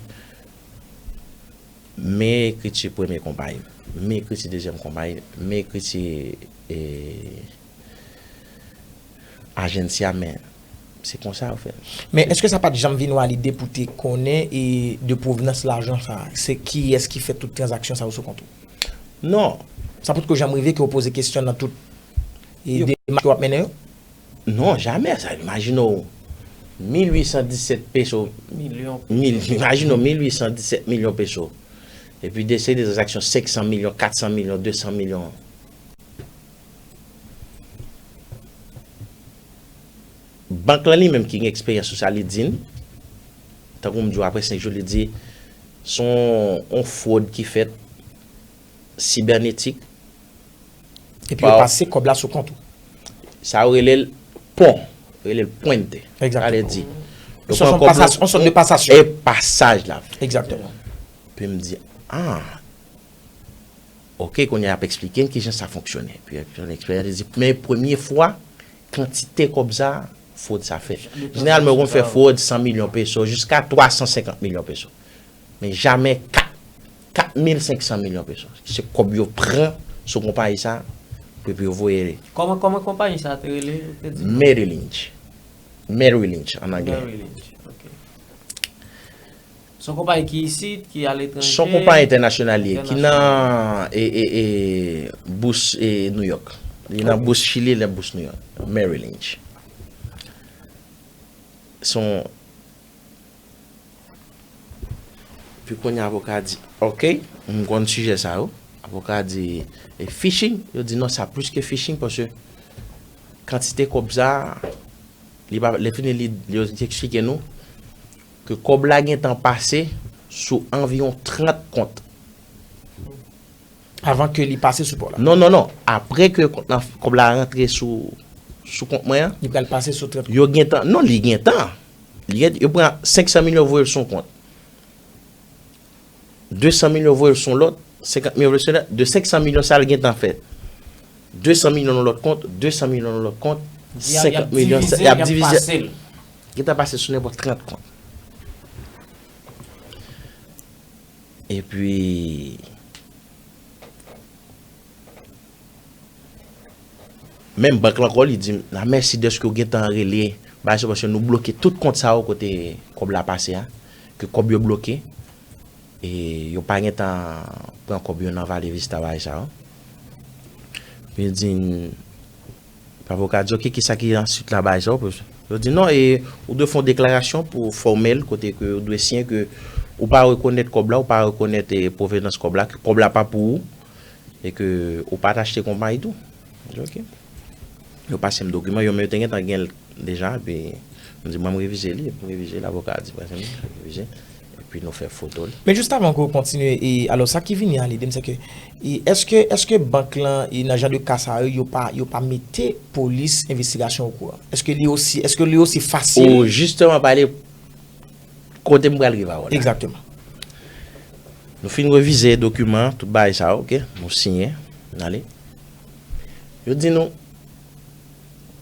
men ekriti premye konpayi m, men ekriti dezyèm konpayi, men ekriti, e, ajansi a, men se konsa yo fè." Men èske sa pa t janm vin ou a lide pou te konnen e de pwovenans lajan sa a? Se kiyès ki fè tout tranzaksyon sa yo sou kont ou? Non. Sa potko janm rive ke w poze kesyon nan tout e demach ke w ap mennen yo? Non, jamè sa. Imajine w, mil uit san disèt peso. Milyon. Mil, imajine w, mil uit san disèt milyon peso. Epi de se de tranzaksyon senk san milyon, kat san milyon, de san milyon. Bank lan li menm ki gen eksperyans sou sa, li di n, tankou m di w, apre senk jou, li di, se yon, yon fwod ki fèt sibènetik. Epi yo pase kòb la sou kont ou. Sa yo rele l pon, rele l puente. Sa vle di, Yo pran kòb la, yon sòt de pasasyon. E pasaj la. Egzakteman. Epi m di, ah, ok, kounye a y ap eksplike n kijan sa fonksyone. Epi eksperyans di, men premye fwa, kantite kòb sa, fwod sa fèt. Jeneralman, yo konn fè fwod san milyon peso, jiska twa san senkant milyon peso. Men jamè kat, kat mil senk san milyon peso. Se kòb yo pran sou konpayi sa, pou, pou yo voye. Kòman, kòman konpayi sa te rele? Ou te di? Merrill Lynch. Merrill Lynch, an anglè. Merrill Lynch, ok. Se yon konpayi ki isit, ki aletranje? Se yon konpayi entènasyonal li ye, ki nan, e, e, e, bous, e, New York. Li nan bous Chili, nan bous New York. Merrill Lynch. Se yon, epi kounye a avoka a di, ok, m konn sijè sa yo. Avoka a di, e phishing? Yo di non, sa plis ke phishing, paske kantite kòb sa, li pa, lè fini, li, li eksplike nou ke kòb la gentan pase sou anviwon trant kont. Avan ke li pase sou pò la? Non, non, non. Apre ke kont la, kòb la rantre sou, sou kont mwen an, li pral pase sou trant kont. Yo gentan, non, li gentan. Li gen, yo pran senk san milyon voye l sou yon kont. De san milyon voye l sou yon lòt, senkant milyon voye l sou yon lòt. De senk san milyon sa l gentan fè de san milyon nan lòt kont, de san milyon nan lòt kont, senkant milyon sa, y ap divize, y ap pase l. Gentan pase sou nenpòt trant kont. Epi, menm bank la ankò, li di m, a mèsi dèske w gentan rele, bagay sa, paske nou bloke tout kont sa yo kote kòb la pase a, ke kòb yo bloke, e yo pa gentan pran kòb yo nan Valle Vista, bagay sa yo. Epi li di m, avoka di, ok, kisa ki answit la bagay sa yo? Yo di, non, e ou dwe fè yon deklarasyon pou fòmèl, kote ke ou dwe siyen ke ou pa rekonèt kòb la, ou pa rekonèt, e, pwovenans kòb la, ke kòb la pa pou ou, e ke ou pa t achte konpayi tou. Mwen di, ok. Yo pase m dokiman yo, men yo te gentan gen l deja, epi m di, ban m revize li, epi m revize l, avoka a di, pase m li, revize, epi nou fè foto l. Men jis avan ke w kontinye, e, alò, sa ki vini a lide m, se ke, e, èske, èske bank lan, e, nan jan de ka sa yo, yo pa, yo pa mete polis envestigasyon okouran? Èske li osi, èske li osi fasil? Ou jisteman pale kote m pral rive avè w la. Egzakteman. Nou fin revize dokiman, tout bagay sa, ok? Nou siyen, n ale. Yo di nou,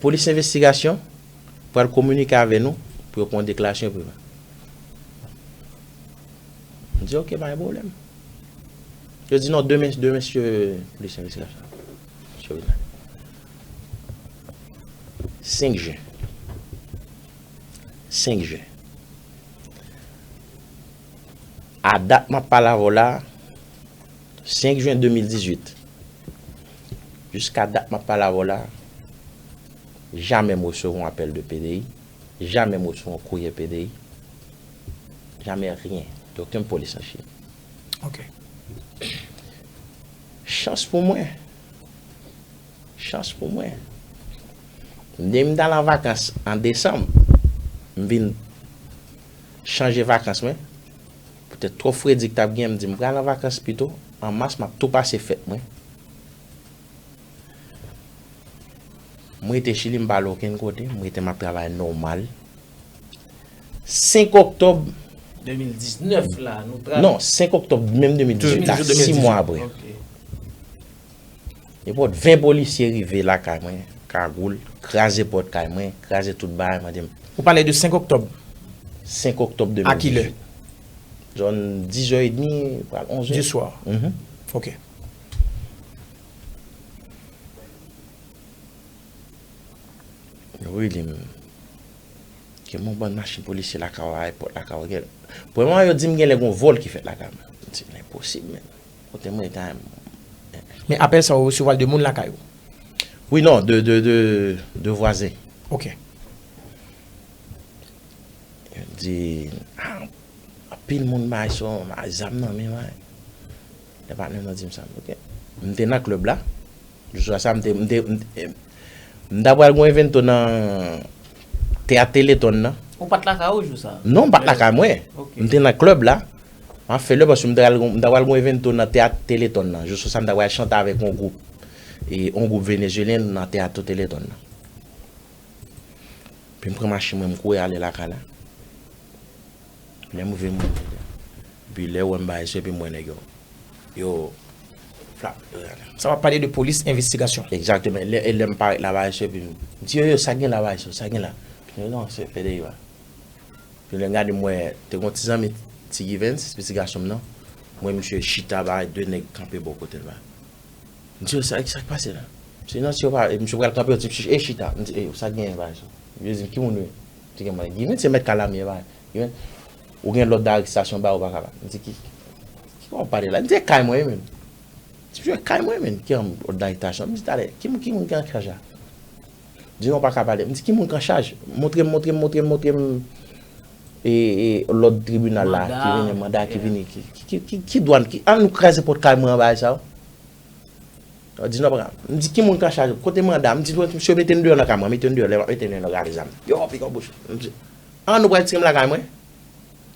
polis envestigasyon pral kominike avè nou pou yo pran yon deklarasyon prive. M di, ok, pa gen pwoblèm. Yo di, non, demen, demen, se polis envestigasyon. Senk jen. Senk jen. A dat m ap pale avè w la, senk jen de mil dizuit. Jiska dat m ap pale avè w la, jamè m resevwa yon apèl de P D I, jamè m resevwa yon kourye P D I, jamè ryen, de okenn polis an Chili. Ok. Chans pou mwen, Chans pou mwen. Depi m t al an vakans an desanm, m vin chanje vakans mwen. Poutèt twòp fredi k t ap gen, m di m pral an vakans pito. An mas, m ap tou pase fèt mwen. M rete Chili, m pa al okenn kote. M rete, m ap travay nòmal. Senk òktòb. De mil diznèf la, nou tra- Non, senk òktòb menm de mil dizuit la, sis mwa apre. Ok. Nenpòt ven polisye rive lakay mwen, kagoul, kraze pòt kay mwen, kraze tout bagay, mande m. Ou pale de senk òktòb? Senk òktòb de mil dizuit. A kilè? Zòn dizè edmi, pral onzè. Du soir. Mhm. Ok. Yo rele m. Gen yon bann machin polisye lakay w, ayewopò lakay w. Gen, premyèman, yo di m genlè gen yon vòl ki fèt lakay mwen. M di, enposib, men. Kote mwen ta. Men apèl sa, ou resevwa l de moun lakay ou? Wi, non, de, de, de, de vwazen. Ok. Yo di, ah, anpil moun bay son, bay zam nan men, bay. Lè patnè m nan di m sa, ok. M te nan klèb la. Jou swa sa, m te, m te, m te, m ta pral gon evento nan teyat Téléthon nan. Ou pa t lakay ou jou sa? Non, m pa t lakay mwen. Ok. M te nan klèb la. M ap fè lè paske m ta pral gon, m ta pral gon evento nan teyat Téléthon nan. Jou swa sa, m ta pral chante avèk yon gwoup. E yon gwoup venezuelyen nan teyat Téléthon nan. Epi m pran machin mwen, m kouri ale lakay la. Lè m rive, m wè nèg yo. Epi lè yo wè m bagay sa, epi m wè nèg yo. Yo. Flap. Sa w ap pale de polis envestigasyon. Egzakteman. Lè, e lè m parèt la bagay sa, epi m di yo, yo, sa gen la bagay sa, sa gen la. Epi yo, non, se Federiva. Epi lè m gade, m wè, te gen yon ti zanmi Ti Givens, ti gason m nan. M wè misye chita bagay, de nèg kanpe bò kote l bagay. M di yo, sa, sa k pase la? M di, non, si yo pa, e misye pral kanpe, yo di, e chita. M di, e, sa k genyen bagay sa? Yo di m, ki moun ou ye? M di, gen mwen, Givens se mèt kay la m ye bagay. Givens, ou gen lòd darestasyon ba ou pa ka pale. M di, ki, ki w ap pale la? M di, e kay mwen ye menm. M di, misye, e kay mwen menm, ki an lòd darestasyon? M di, talè, ki moun, ki moun ki an chaj la? Di, non, w pa ka pale. M di, ki moun ki an chaj? Montre m, montre m, montre m, montre m, e, e, lòd tribinal la, ki vini, manda ki vini, ki, ki, ki, ki, ki dwàn, ki, an nou kraze pòt kay mwen an bagay sa yo. Yo di, non, pa ka. M di, ki moun ki an chaj? Kote manda? M di, misye mete n deyò nan kay mwen, mete n deyò, lè m ap mete n deyò, nou gade zam. Yo, pik an bouch. M di, an nou pral tire m lakay mwen?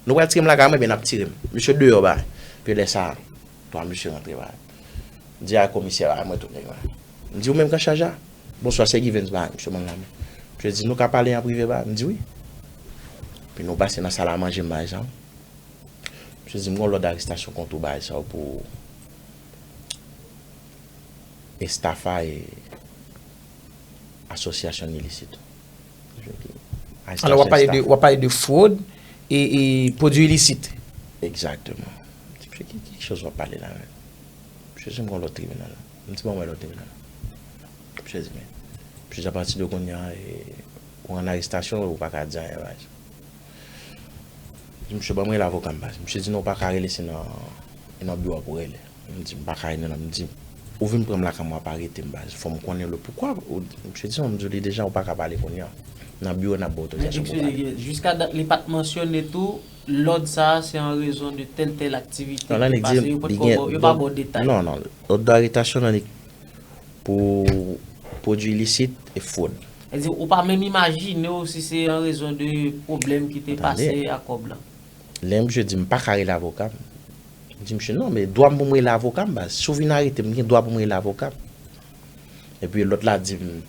Nou pral tire m lakay mwen, ebyen n ap tire m. Misye deyò bagay. Epi lè sa a, twa misye rantre bagay. M di a komisè bagay, mwen tout nèg bagay. M di, ou menm ki an chaj la? Bonswa, se Givens bagay, misye ban m lanmen. Misye di, nou ka pale an prive bagay? M di, wi. Epi nou pase nan sal a manje m bagay sa. Misye di m gen yon lòd arestasyon kont ou bagay sa pou estafa e asosyasyon ilisit. Alò, w ap pale de, w ap pale de fwod e, e pwodui ilisit. Egzakteman. Misye, ki, ki choz w ap pale la menm? Misye di m gen yon lòd tribinal. M di, ban mwen lòd tribinal. Misye di, men, misye di, apati de kounye a, e, ou an arestasyon, ou pa ka di anyen bagay sa. Di misye, ban m rele avoka m baz. Misye di, non, ou pa ka rele, se nan, e nan biwo a pou rele. M di, m pa ka rele, non. M di, ou vin pran m lakay mwen, w ap arete m baz. Fò m konnen le poukwa. Misye di, non, m di w li deja, ou pa ka pale kounye a. Nan biwo n ap ba w otorizasyon pou w pale. Jiska dat li pa t mansyone tou lòd sa a se an rezon de tèl tèl aktivite ki pase, yo pa t ko ba w detay. Non, non, lòd darestasyon nan li pou pwodui ilisit e fwod. Sètadi, ou pa menm imajine w si se an rezon de pwoblèm ki te pase ak kòb la. Lè misye di m pa ka rele avoka m, m di misye, non, men dwa m pou m rele avoka m baz. Si w vin arete m, m gen dwa pou m rele avoka m. Epi lòt la di m,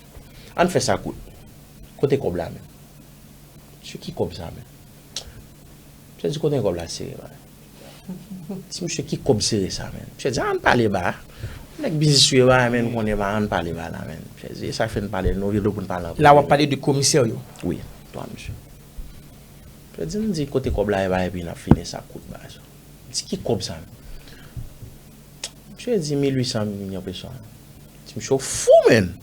ann fè sa kout. Kote kòb la menm? Misye, ki kòb sa menm? Misye di, kote kòb la sere bagay? Di misye, ki kòb sere sa menm? Misye di, ann pale ba. Nèg biznis ou ye bagay menm, konnen ba, ann pale ba la menm. Misye di, e sa k fè n pale, nou rele w pou n pale an prive. La w ap pale de komisè yo? Wi, twa misye. Misye di, m di, kote kòb la ye bagay, epi n ap fini sa kout bagay sa. M di, ki kòb sa menm? Misye di, mil uit san, yon peso. M di, misye, w fou menm!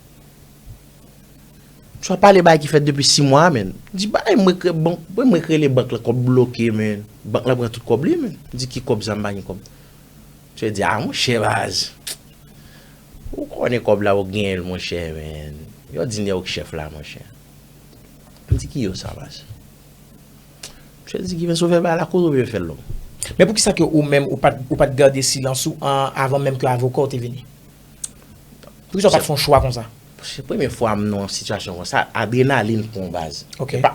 Misye ap pale bagay ki fèt depi sis mwa a, menn. M di, bay, mwen k rele bank, mwen, mwen k rele bank lan, kòb bloke, menn. Bank lan pran tout kòb li, menn. M di, ki kòb sa, m pa gen kòb. Misye di, a, monchè, baz. Ou konnen kòb la, ou genyen l, monchè, menn. Yo di nèg ou k chèf la, monchè. M di, ki yo sa, baz? Misye di, Givens, ou vle bay lakoz oubyen fè l long? Men poukisa ke ou menm, ou pa t, ou pa t gade silans ou an, avan menm ke avoka w te vini? Poukisa w pa t fè yon chwa konsa? Se premye fwa m nan yon sitiyasyon konsa, adrenalin pran w baz. Ok. Se pa,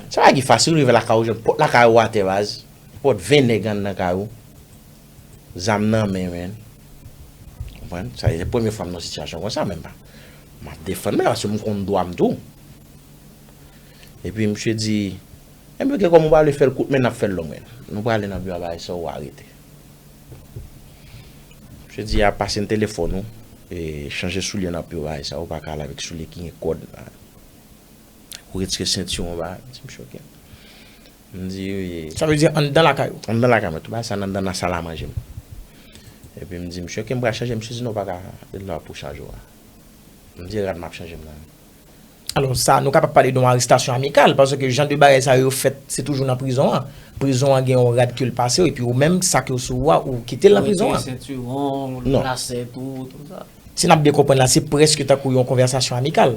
se pa bagay ki fasil, ou rive lakay ou, jwenn pòt lakay ou atè baz, pòt ven nèg anndan kay ou, zam nan men, menn. Konprann? Sa se premye fwa m nan yon sitiyasyon konsa, men m pa, m ap defann mwen, paske m konn dwa m tou. Epi misye di, enben, oke, kòm ou pa vle fè l kout, men n ap fè l long, menn. Nou prale nan biwo a, bagay sa, ou arete. Misye di, a, pase n telefòn ou, e, chanje soulye nan pye w, bagay sa, ou pa ka ale avèk soulye ki gen kòd. Ou retire sentiwon w, bagay. M di, misye, oke. M di, wi. Sa vle di anndan lakay ou? Anndan lakay mwen, tout bagay sa anndan nan sal a manje m. Epi m di, misye, oke, m pral chanje. Misye di, non, ou pa ka, e la pou chanje w a. M di, e rad m ap chanje m nan. Alò, sa, nou kapab pale de yon arestasyon amikal, paske jan de bagay sa yo fèt, se toujou nan prizon an. Prizon an gen yon rad ke l pase w, epi ou menm, sa ke w sou ou a, ou kite l nan prizon an. Ou retire sentiwon, ou lase tou, tout sa. Si n ap byen konprann la, se prèske tankou yon konvèsasyon amikal.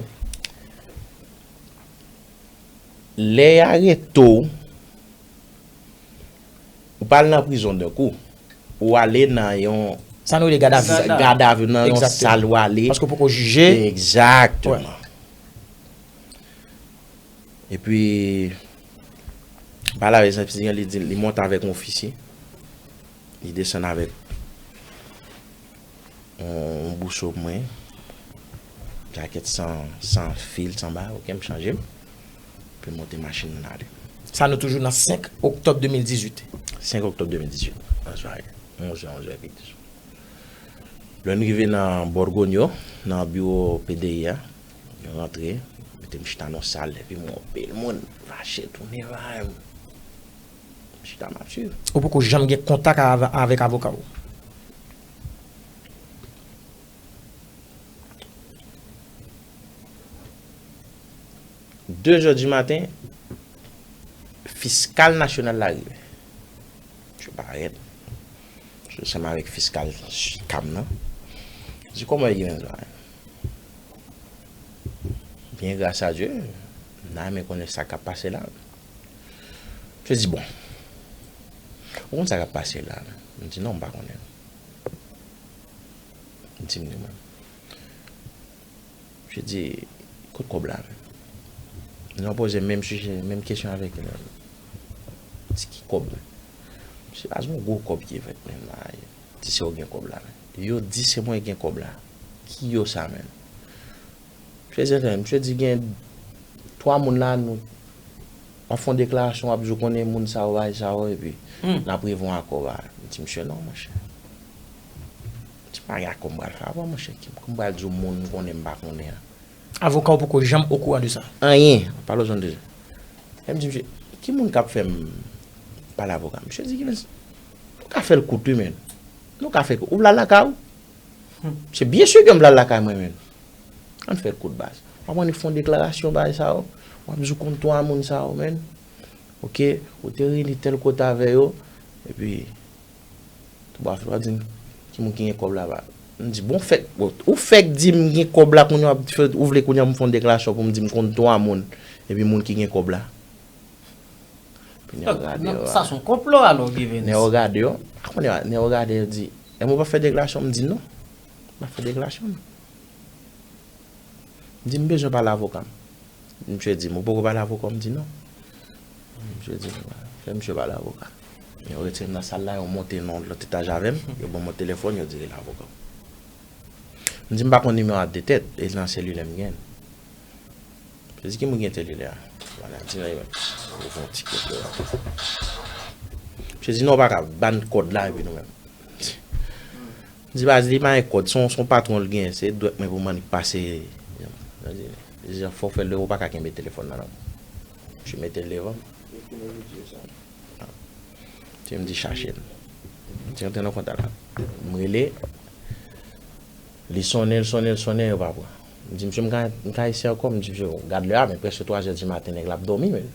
Lè y arete w, ou pa al nan prizon de kou. Ou ale nan yon. Sa nou rele gadavi. Gadavi, nan yon sal ou ale. Paske w poko jije. Egzakteman. Epi, pale avèk zanfisye an, li di, li monte avèk yon ofisye. Li desann avèk yon, yon bouso pou mwen. Jakèt san, san fil, san bagay, oke, m chanje m. Epi m monte machin, m ale. Sa nou toujou nan senk oktòb de mil dizuit. Senk oktòb de mil dizuit, an sware, onz è, onz è pil. Lè n rive nan Borgonyo, nan biwo P D I a, nou rantre, mete m chita nan sal, epi m wè anpil moun fache tounen vay m. M chita, m ap swiv. Ou poko janm gen kontak avè-, avèk avoka w? De zè di maten, fiskal nasyonal la rive. Misye parèt. Misye ansanm avèk fiskal kam nan. Di, kòman Evens va? Byen, gras a Dye, m ta renmen konnen sa k ap pase la. Misye di, bon, ou konn sa k ap pase la? M di, non, m pa konnen. M di, m di, mwen. Misye di, kot kòb la menm? Jan poze menm sijè, menm kesyon avèk li menm. Di ki kòb menm? Misye pa yon gwo kòb ki fèt menm la. Di se ou gen kòb la menm. Yo di se mwen gen kòb la. Ki yo sa menm? Misye di, misye di gen twa moun la, nou w ap fè yon deklarasyon, w ap di w konnen moun sa yo, bagay sa yo, epi n ap rive yon akò, ba. M di misye, non, monchè. M di, pa gen akò m pral fè avè w, monchè. Ki, ki m pral di w moun m konnen, m pa konnen an? Avoka w poko janm okouran de sa? Anyen, pa bezwen de. Lè m di misye, ki moun k ap fè m pale avoka? Misye di, Evens, nou ka fè l kout, wi, men. Nou ka fè l kout. Ou pral lakay ou? Se byen si ke m pral lakay mwen, men. Ann fè l kout baz. W ap annik fè yon deklarasyon bagay sa yo. W ap di w konn twa moun sa yo, men. Oke, ou te reyini tèl kote avè yo. Epi, tou bwa fè w ap di m ki moun ki gen kòb la ba. M di, bon, fèk, bon, ou fèk di m gen kòb la, kounye a w ap fè, ou vle kounye a m fè yon deklarasyon pou m di m konn twa moun. Epi moun ki gen kòb la. Epi nèg yo gade yo. Sa se yon konplo alò, Evens. Nèg yo gade yo. Akounye a, nèg yo gade yo di, e mwen pa fè deklarasyon, m di non. M pa fè deklarasyon, non. M di, m bezwen pale avoka m. Misye di m, ou poko pale avoka w? M di, non. Misye di, fè misye pale avoka. Yo retire m nan sal la, yo monte nan lòt etaj avè m, yo ban mwen telefòn, yo di rele avoka w. M di, m pa konn nimewo a de tèt, e nan selilè m gen. Misye di, ki moun gen selilè a? Vwala, di nan imèl. Ou fè yon ti kòb la. Misye di, non, w pa ka ban kòd la, epi nou menm. M di, baz, li pa gen kòd, se yon, se yon patwon l genyen, se dwèt mwen pou m annik pase. Li di, fò w fè l, ou pa ka kenbe telefòn nan nan men w. Misye mete l devan m. Ti m di chache l. Ti antre nan kontak la. M rele. Li sonnen, l sonnen, l sonnen, yo pa pran. M di, misye, m ka, m ka eseye ankò? M di, misye, gad lè a, men prèske twa zè di maten, nèg la ap dòmi, men.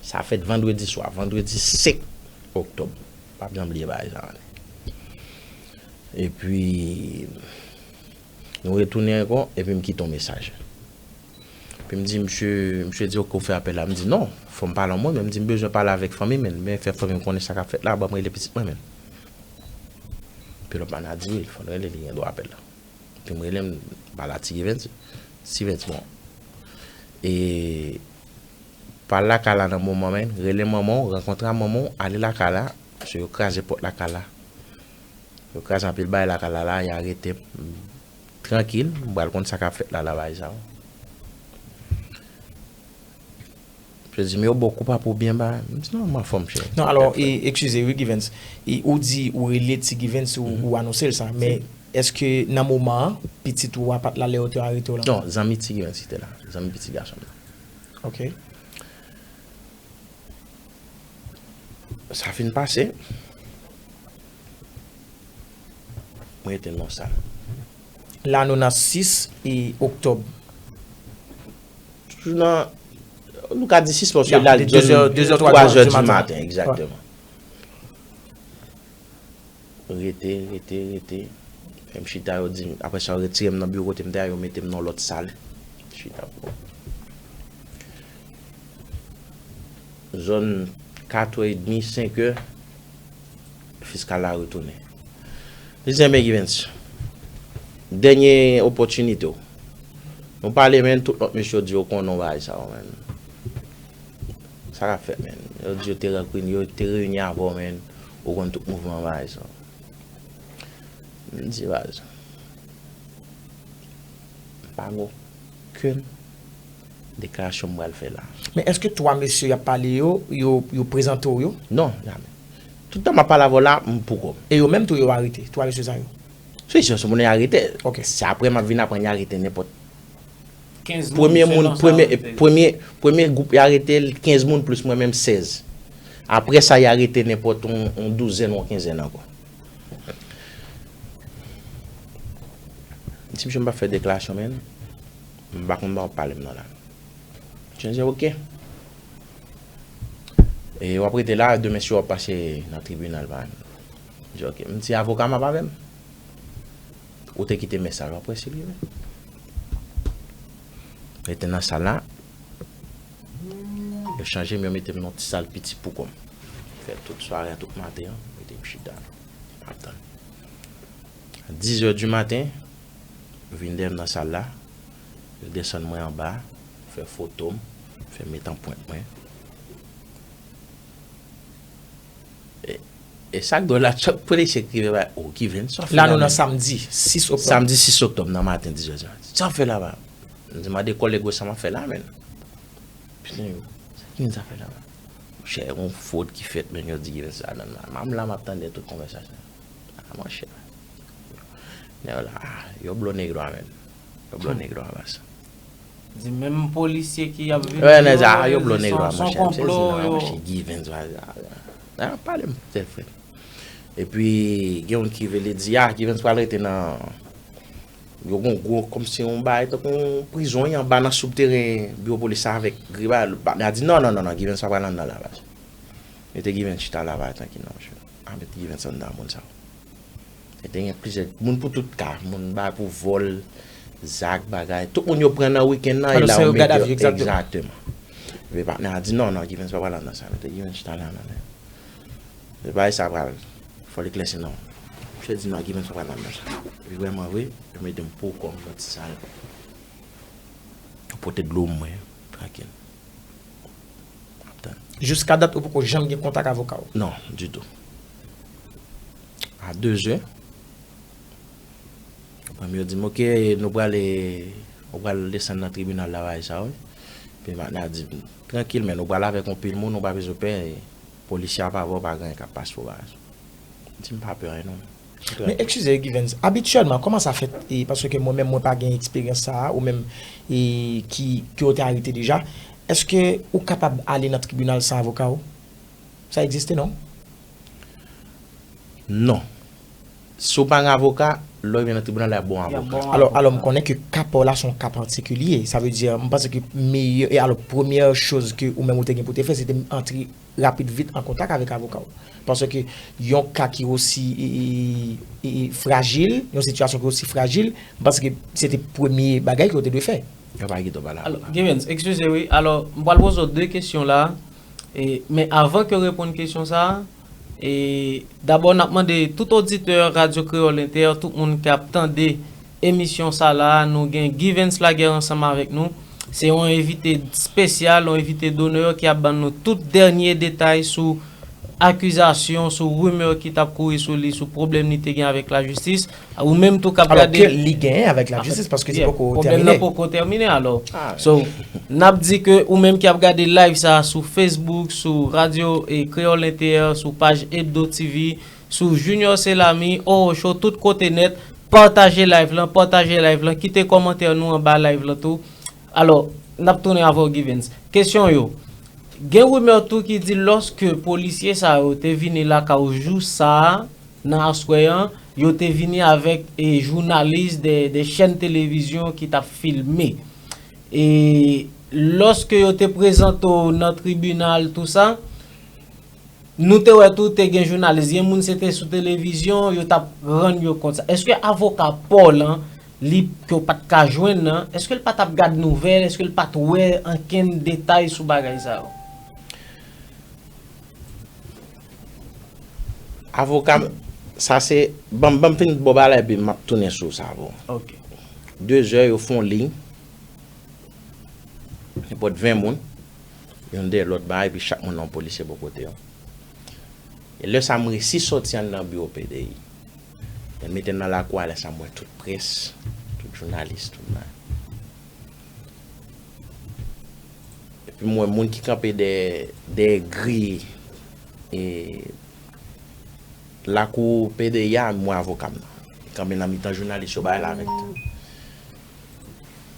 Sa fèt vandredi swa, vandredi senk oktòb. M p ap janm bliye bagay sa a. Epi, nou retounen ankò, epi m kite yon mesaj. Epi m di, misye, misye di, oke, ou fè apèl la. M di, non, fò m pale an mwen menm. M di, m bezwen pale avèk fanmi m, men fè fanmi m konnen sa k ap fèt la, ban m rele pitit mwen menm. Epi lòt manadjè di, wi, fò n rele li, gen dwa apèl la. Epi m rele, m pale a Ti Evens. Ti Evens, bon. E pa al lakay la nan moman, men, rele manman w, rankontre a manman w, ale lakay la, paske yo kraze pòt lakay la. Yo kraze anpil bagay lakay la, la, y arete m. Trankil, m pral konn sa k ap fèt la, la, bagay sa yo. Misye di m, yo ba w koupab pou byen bagay. M di, non, m anfòm, cheri. Non, alò, e, eskize, wi, Givens. E, ou di, ou rele Ti Givens, ou, ou anonse l sa, men èske nan moman an, pitit ou a pa t la lè yo te arete w la? Non, zanmi Ti Givens ki te la. Zanmi pitit gason m nan. Ok. Sa fin pase. Mwen rete nan sa. La, nou nan sis e oktòb. Toujou nan, nou ka di sis paske la, de zè, de zè, twa zè di maten, egzakteman. Rete, rete, rete. Fè m chita, yo di m, apre sa, yo retire m nan biwo kote m te a, yo mete m nan lòt sal. Chita. Zòn kat è edmi, senk è, fiskal la retounen. Li di, enben, Givens, dènye opòtinite w. Nou pale, men tout lòt mesye yo di yo konnen w bagay sa yo, men. Sa k ap fèt, men? Yo di yo te rankwin, yo te reyini avè w, men. Ou konn tout mouvman bagay sa yo. M di, baz, m pa gen okenn Deklarasyon m pral fè la. Men èske twa mesye y ap pale yo, yo, yo prezante w yo? Non, jamè. Tout tan m ap pale avè w la, m pou kò m. E yo menm tou yo arete, twa mesye sa yo? Se sou moun y arete. Ok. Se apre m ap vin aprann y arete nenpòt. Kenz Premye se moun, non sa premye, yo te- premye, premye gwoup y arete l, kenz moun plis mwen menm sèz. Apre sa, y arete nenpòt yon, yon douzèn ou yon kenzèn ankò. M di misye m p ap fè deklarasyon, men m pa konn ba w pale m nan la. Misye di, ok. E w ap rete la, demen si w ap pase nan tribinal, pa. M di, ok. M di, avoka m ap avè m. Ou te kite mesaj w ap wè si l rive. Rete nan sal la. Yo chanje m, yo mete m nan ti sal piti pou kò m. Fè tout sware a, tout maten an, mete m chita. M ap tann. Dizè di maten, vin dèyè m nan sal la. Yo desann mwen anba, fè foto m, fè met anprent mwen. E, e sa k dwòl la, chak polisye k rive ba, oh, Givens, sa w ap fè La la nou nan menm? Samdi sis oktòb. Samdi sis oktòb nan maten, dizè di maten. Sa w ap fè laba? M di, mande kòlèg ou sa m ap fè la, men. Putain, sa Givens ap fè laba? Monchè, yon fwod ki fèt, men yo di Givens la nan la. M la, m ap tande tout konvèsasyon. Ah, monchè. Nèg la, ah, yo blo negro a, men. Yo blo negro a, baz. Di menm polisye ki ap vin. Wè, nèg sa, ah, yo blo negro a, Son monchè. M sezi konplo, nan, yo. Monchè, Givens, baz. Ah, pale m tèl frè. Epi, gen youn ki vin li di, ah, Givens pral rete nan. Yo gon gwo, kòmsi yon bagay, tankou yon prizon, yon anba nan soubteren biwo polis sa avèk griba. Patnè a di, non, non, non, non, Givens pa pral anndan la, baz. Mete Givens chita la, baz, trankil, non, monchè. Ah, mete Givens anndan, moun sa yo. E te gen plizyè moun pou tout ka, moun bay pou vòl, zak, bagay. Tout moun yo pran nan wikenn nan, e Alò, la se yo yo gad mete a yo. Vye, egzakteman. Egzakteman. Epi patnè a di, non, non, Givens pa pral anndan sa. Mete Givens chita la, non, men. Se bagay sa pral, fò li klèsi non. Misye di, non, Givens pa pral anndan sa. Epi vrèman vre, yo mete m pou kò m nan ti sal. Yo pote dlo mwen, trankil. M ap tann. Jiska dat ou poko janm gen kontak avoka w? Non, ditou. A dezè, apre m yo di m, ok, nou prale, ou pral desann nan tribinal la, bagay sa, wi. Epi patnè a di, trankil, men nou pral avèk yon pil moun, ou pa bezwen pè, polisye ap avè w, pa gen anyen k ap pase w, bagay sa. M di, m pa pè anyen, non. Men eskize, Givens, abityèlman, kòman sa fèt? E, paske mwen menm, mwen pa gen eksperyans sa a, ou menm e, ki, ke w te arete deja, èske ou kapab ale nan tribinal san avoka w? Sa egziste, non? Non. Si w pa gen avoka, lè w vin nan tribinal la, bon Y ap avoka. bon Alò, avoka. Alò, m konnen ke ka pa w la se yon ka patikilye. Sa vle di, m panse ke meyè, e alò, premyè choz ke ou menm ou te gen pou te fè, se te antre rapid vit an kontak avèk avoka w. Paske yon ka ki osi e, e, e, e, frajil, yon sitiyasyon ki osi frajil, m panse ke se te premye bagay ke w te dwe fè. Yo pa kite w pale Alò, avoka. Givens, eskize wi. Alò, m pral poze w de kesyon la. E, men avan ke w reponn kesyon sa a, e, dabò n ap mande tout oditè Radyo Kreyòl Entè, tout moun k ap tande emisyon sa la, nou gen Givens Laguerre ansanm avèk nou. Se yon envite espesyal, yon envite donè ki ap ban nou tout dènye detay sou akizasyon, sou rimè ki t ap kouri sou li, sou pwoblèm li te gen avèk lajistis. Ou menm tou k ap Alò gade ke li genyen avèk lajistis, paske se Yeah, poko pwoblèm tèmine. Nan poko tèmine alò. Ah. So, n ap di ke ou menm ki ap gade live sa a sou Facebook, sou Radyo e Kreyòl Entè, sou paj Hebdo T V, sou Junior Selami, Oro Show, tout kote nèt, pataje live lan, pataje live lan, kite kòmantè nou anba live lan tou. Alò, n ap tounen avè w, Givens. Kesyon yo. Gen rimè tou ki di lòske polisye sa yo te vini lakay ou jou sa a, nan aswè an, yo te vini avèk e, jounalis de, de chèn televizyon ki t ap filme. E lòske yo te prezante w nan tribinal, tou sa, nou te wè tou te gen jounalis, gen moun se te sou televizyon, yo t ap rann yo kont sa. Èske avoka pa w lan, li ke w pa t ka jwenn nan, èske l pa t ap gad nouvèl, èske l pa t wè ankenn detay sou bagay sa yo? Avoka m, sa se, ban m, ban m fin bò bagay la epi m ap tounen sou sa pou. Ok. Dezè, yo fè yon liy. Nenpòt ven moun. Youn dèyè lòt bagay, epi chak moun nan yon polisye bò kote yo. E lè sa m resi sòti anndan biwo P D I. Yo mete m nan lakou a, lè sa m wè tout près, tout jounalis, tout bagay. M wè moun ki kanpe dèyè, dèyè gri, e, lakou P D A, m wè avoka m nan. Li kanpe nan mitan jounalis yo, bagay la avèk.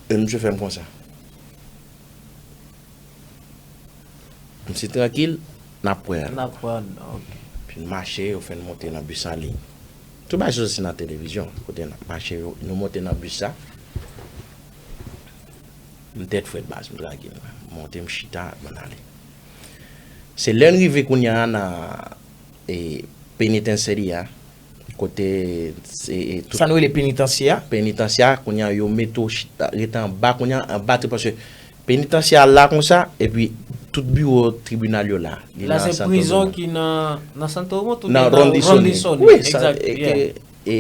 E misye fè m konsa. M si trankil, n ap pran. N ap pran, ok. Pi n mache, yo fè n monte nan bis anliy. Tout bagay sa se nan televizyon. Kote n ap mache, yo, nou monte nan bis sa. M tèt frèt baz, m trankil. M monte, m chita, m ann ale. Se lè n rive kounye a nan, e, penitansye a, kote, e, e, tout Sa nou rele penitansye a? Penitansye a, kounye a, yo mete w chita, rete anba, kounye a, anba, paske penitansye a la konsa, epi tout biwo tribinal yo la. Li La nan se Santo prizon Domingo. Ki nan, nan Santo Domingo, tou Nan byen nan Rondy Sony. Rondy Sony, Wi, sa, egzak, e, yeah. e, e,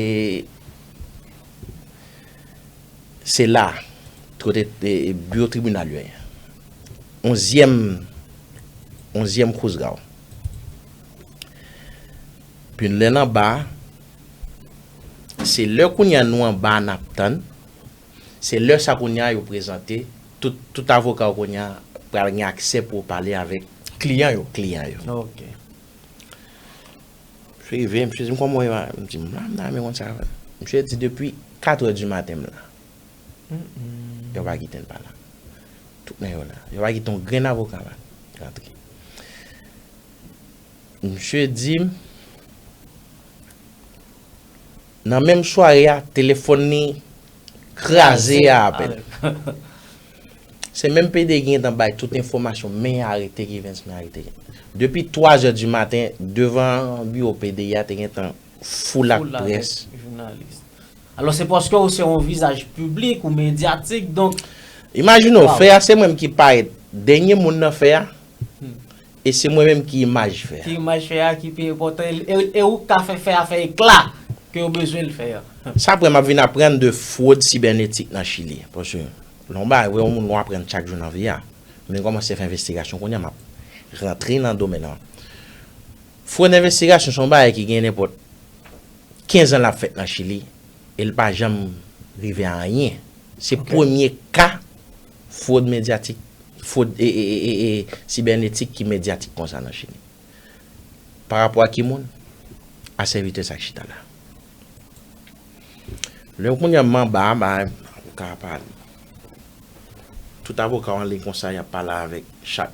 se la, kote, e, e, biwo tribinal yo ye. Onzyèm, onzyèm Kouzgaw. Pi lè n anba, se lè kounye a nou anba n ap tann, se lè sa kounye a yo prezante, tout, tout avoka yo kounye a pral gen aksè pou yo pale avèk Kliyan yo. kliyan yo. Ok. Misye rive, misye di m kòman w ye, m di m la, m nan men konn sa. Misye di depi katrè di maten m la. Yo pa kite n pa la. Tout nèg yo la. Yo pa kite yon grenn avoka pa rantre. Misye di m, nan menm sware a, telefòn li kraze a apèn. Se menm P D ki gentan bay tout enfòmasyon, men arete Givens, men arete Givens. Depi twa zè di maten, devan biwo P D a te gentan fou ak Fou la près. Avèk jounalis. Alò, se paske ou se yon vizaj piblik ou medyatik, donk Imajine w, Waw. Fè a se mwen menm ki parèt. Dènye moun nan fè a, Hmm. e se mwen menm ki imaj fè a. Ki imaj fè a ki pi enpòtan, e, e, e ou ka fè fè a fè ekla ke yo bezwen l fè a. Sa apre m ap vin aprann de fwod sibènetik nan Chili. Paske lè w bay, wè yon moun w aprann chak jou nan vi a. Men kòmanse fè envestigasyon kounye a, m ap rantre nan domèn nan. Fwod envestigasyon se yon bagay ki gen nenpòt kenz an l ap fèt nan Chili, e l pa janm rive a anyen. Se Ok. premye ka fwod medyatik, fwod e, e, e, e, e, sibènetik ki medyatik konsa nan Chili. Pa rapò a ki moun? A sèvitè sa k chita la. Lè kounye a m anba, ba, avoka a pale. Tout avoka yo anliy konsa, y ap pale avèk chak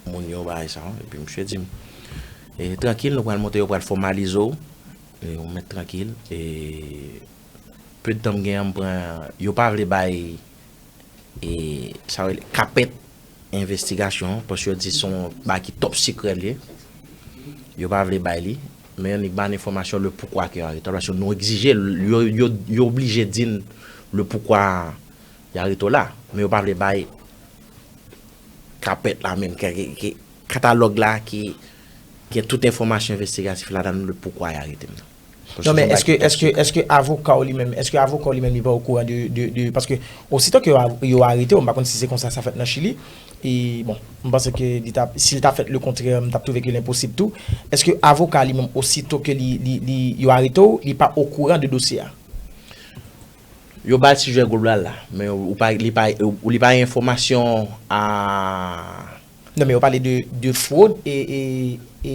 moun yo, bagay sa, epi misye di m, e, trankil, nou pral monte, yo pral fòmalize w, e, ou mèt trankil, e, pe de tan m gen an, m pran, yo pa vle bay, e, sa yo rele kapèt envestigasyon, paske yo di se yon bagay ki top secret li ye, yo pa vle bay li, men annik ba n enfòmasyon le poukwa ke yo arete w, paske nou egzije l, yo, yo, yo oblije di n le poukwa y arete w la, men yo pa vle bay kapèt la menm, ke, ke, ke katalòg la ki gen tout enfòmasyon envestigatif ladan l, le poukwa y arete m nan. Paske Non, men se yon èske, bagay ki èske, èske avoka w li menm, èske avoka w li menm li pa okouran de, de, de, paske ositò ke yo, yo arete w, m pa konn si se konsa sa fèt nan Chili, e bon, m panse ke li ta, si l ta fèt le kontrè, m t ap twouve ke l enposib tou. Èske avoka li menm, ositò ke li, li, li, yo arete w, li pa okouran de dosye a? Yo ba l sijè global la, men ou pa, li pa, ou, li pa enfòmasyon a Non, men yo pale de, de fwod e, e, e,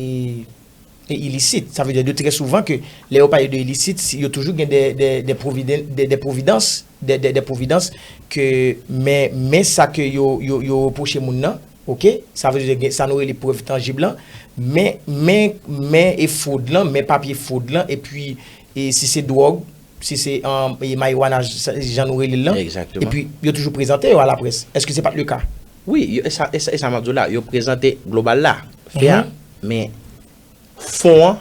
e ilisit. Sa vle di de trè souvan ke lè yo pale de ilisit, si, yo toujou gen de, de, de pwoviden-, de, de pwovidans, de, de, de pwovidans ke, men, men sa ke yo, yo, yo repwoche moun nan, ok? Sa vle di gen, sa nou rele prèv tanjib lan, men, men, men e fwod lan, men papye fwod lan, epi, e si se dwòg, si se, um, e mariwana, jan nou rele l lan, Egzakteman. Epi yo toujou prezante yo alaprès. Èske se pa t le ka? Wi, yo, e sa, e sa, e sa m ap di w la, yo prezante global la, fè a, Mhm. men fon an,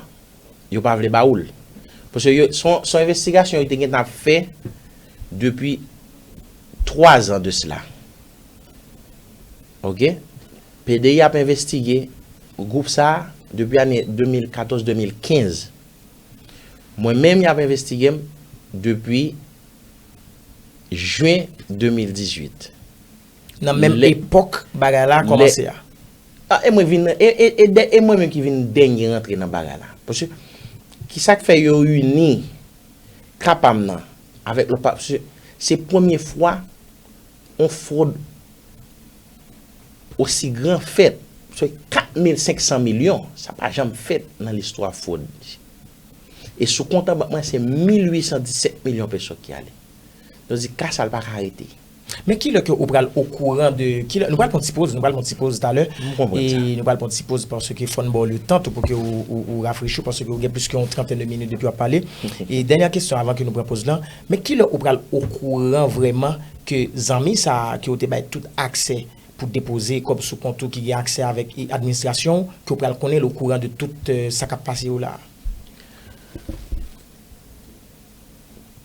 yo pa vle ba ou l. Paske yo, se yon, se yon envestigasyon yo te gentan ap fè depi twa zan de sila. Ok? P D I ap envestige gwoup sa a depi ane de mil katòz, de mil kenz. Mwen menm, y ap envestige m depi jen de mil dizuit. Nan menm Lè- epòk bagay la lè- kòmanse a. Ah, e mwen vin, e, e, e, dè- e mwen menm ki vin dènye rantre nan bagay la. Paske, ki sa k fè yo ini ka pa m nan avèk lòt pa, paske se premye fwa yon fwod osi gran fèt, se kat mil senk san milyon, sa pa janm fèt nan listwa fwod. E sou kont an bank mwen, se mil uit san disèt milyon peso ki ale. Nou di, ka sa l pa ka rete. Men kilè ke ou pral okouran de, kilè, nou pral pran ti poz, nou pral pran ti poz talè. M konprann sa. E nou pral pran ti poz paske fò n ba w le tan tou pou ke ou, ou, ou rafrechi w, paske ou gen plis ke yon trantèn de minit depi w ap pale. E dènyè kesyon avan ke nou pran poz lan, men kilè ou pral okouran vrèman ke zanmi sa a ke w te bay tout aksè pou depoze kòb sou kont ou ki gen aksè avèk, e, administrasyon w, ke w pral konnen l okouran de tout, e, sa k ap pase yo la a?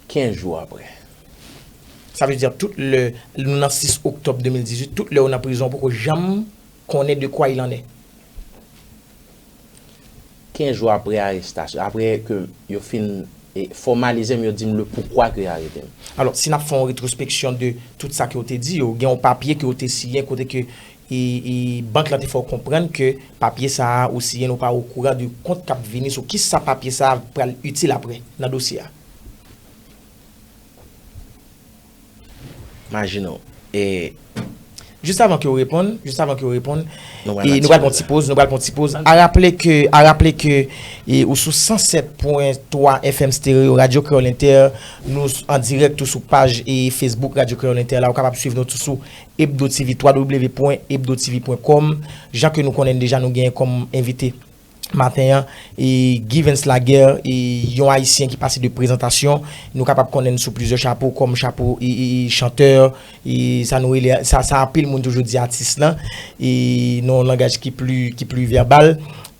Kenz jou apre. Sa vle di tout lè, nou nan sis oktòb de mil dizuit, tout lè ou nan prizon, ou poko janm konnen de quoi il en est. Kenz jou apre arestasyon, apre ke yo fin, e, fòmalize m, yo di m le poukwa ke yo arete m. Alò, si n ap fè yon retwospeksyon de tout sa ke w te di yo, gen yon papye ke w te siyen kote ke, e, e, bank lan te fè w konprann ke papye sa a ou siyen, ou pa okouran de kont k ap vini sou kisa papye sa a pral itil apre nan dosye a. Imajine w. E jis avan ke w reponn, jis avan ke w reponn, nou pral e, nou pral pran ti poz, nou pral pran ti poz. A raple ke, a raple ke, e, ou sou san sèt pwen twa F M Stereo, Radio Kreyòl Inter, nou s-, an dirèk tou sou paj e Facebook Radio Kreyòl Inter la, ou kapab swiv nou tou sou Ebdo T V, w w w pwen ebdo t v pwen com. Jan ke nou konnen deja, nou genyen kòm envite maten an, e Givens Laguerre, e yon Ayisyen ki pase de prezantasyon, nou kapab konnen l sou plizyè chapo, kòm chapo, e, e, e chantè, e sa nou rele, sa, sa anpil moun toujou di atis lan, e nan yon langaj ki pli, ki pli vèbal,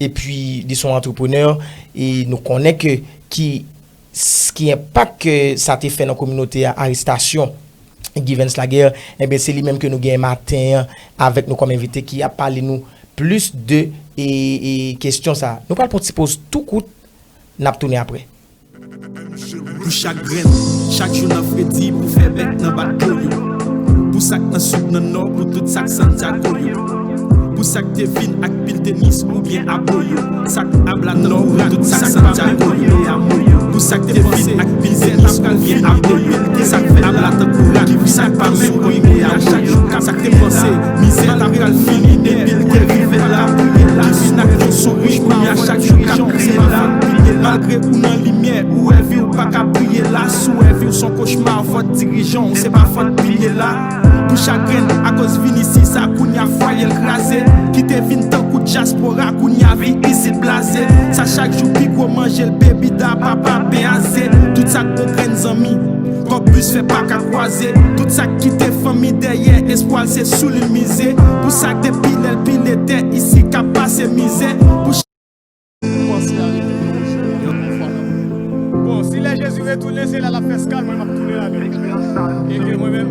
epi li se yon antreprenè, e nou konnen ke ki, s-, ki enpak ke sa te fè nan kominote a, arestasyon Givens Laguerre, enben, se li menm ke nou gen maten an avèk nou kòm envite ki ap pale nou plis de, e, e, kesyon sa a. Nou pral pran ti poz tou kout, n ap tounen apre. Pou chak grenn, chak jou nan fredi, pou fè bèk nan bato yo. Pou sa k nan sid, nan nò, pou tout sa k Santiago yo. Pou sa k te vin ak pil tenis oubyen abo yo. Sa k abla tankou rak, pou sa k pa menm konn le amo yo. Pou sa k te vin ak pil tenis oubyen abo yo. Sa k abla tankou rak, pou sa k pa menm konn le amo yo. Sa k te panse mizè t ap pral fini depi l te rive la. Ki vin ak yon souri pou li a chak jou k ap kriye la. Malgre ou nan limyè, ou wè vi w pa ka briye la. Si w wè vi w s on kochma, fòt dirijan w, se pa fòt pilye la. Pou chagren, akoz vin isi sa, kounye a fwaye l kraze. Ki te vin tankou dyaspora, kounye a vi isit blaze. Sa chak jou pi gwo manje l, bebida, papa, pen a ze. Tout sa k bon grenn zanmi, kòb bis fè pa ka kwaze. Tout sa k kite fanmi dèyè, espwa l se sou li l mize. Pou sa k te pile l pile tè isi k ap pase mizè. Pou Bon, si lè Jezi retounen, se la l ap fè eskal, mwen m ap tounen avè l. E ke mwen menm,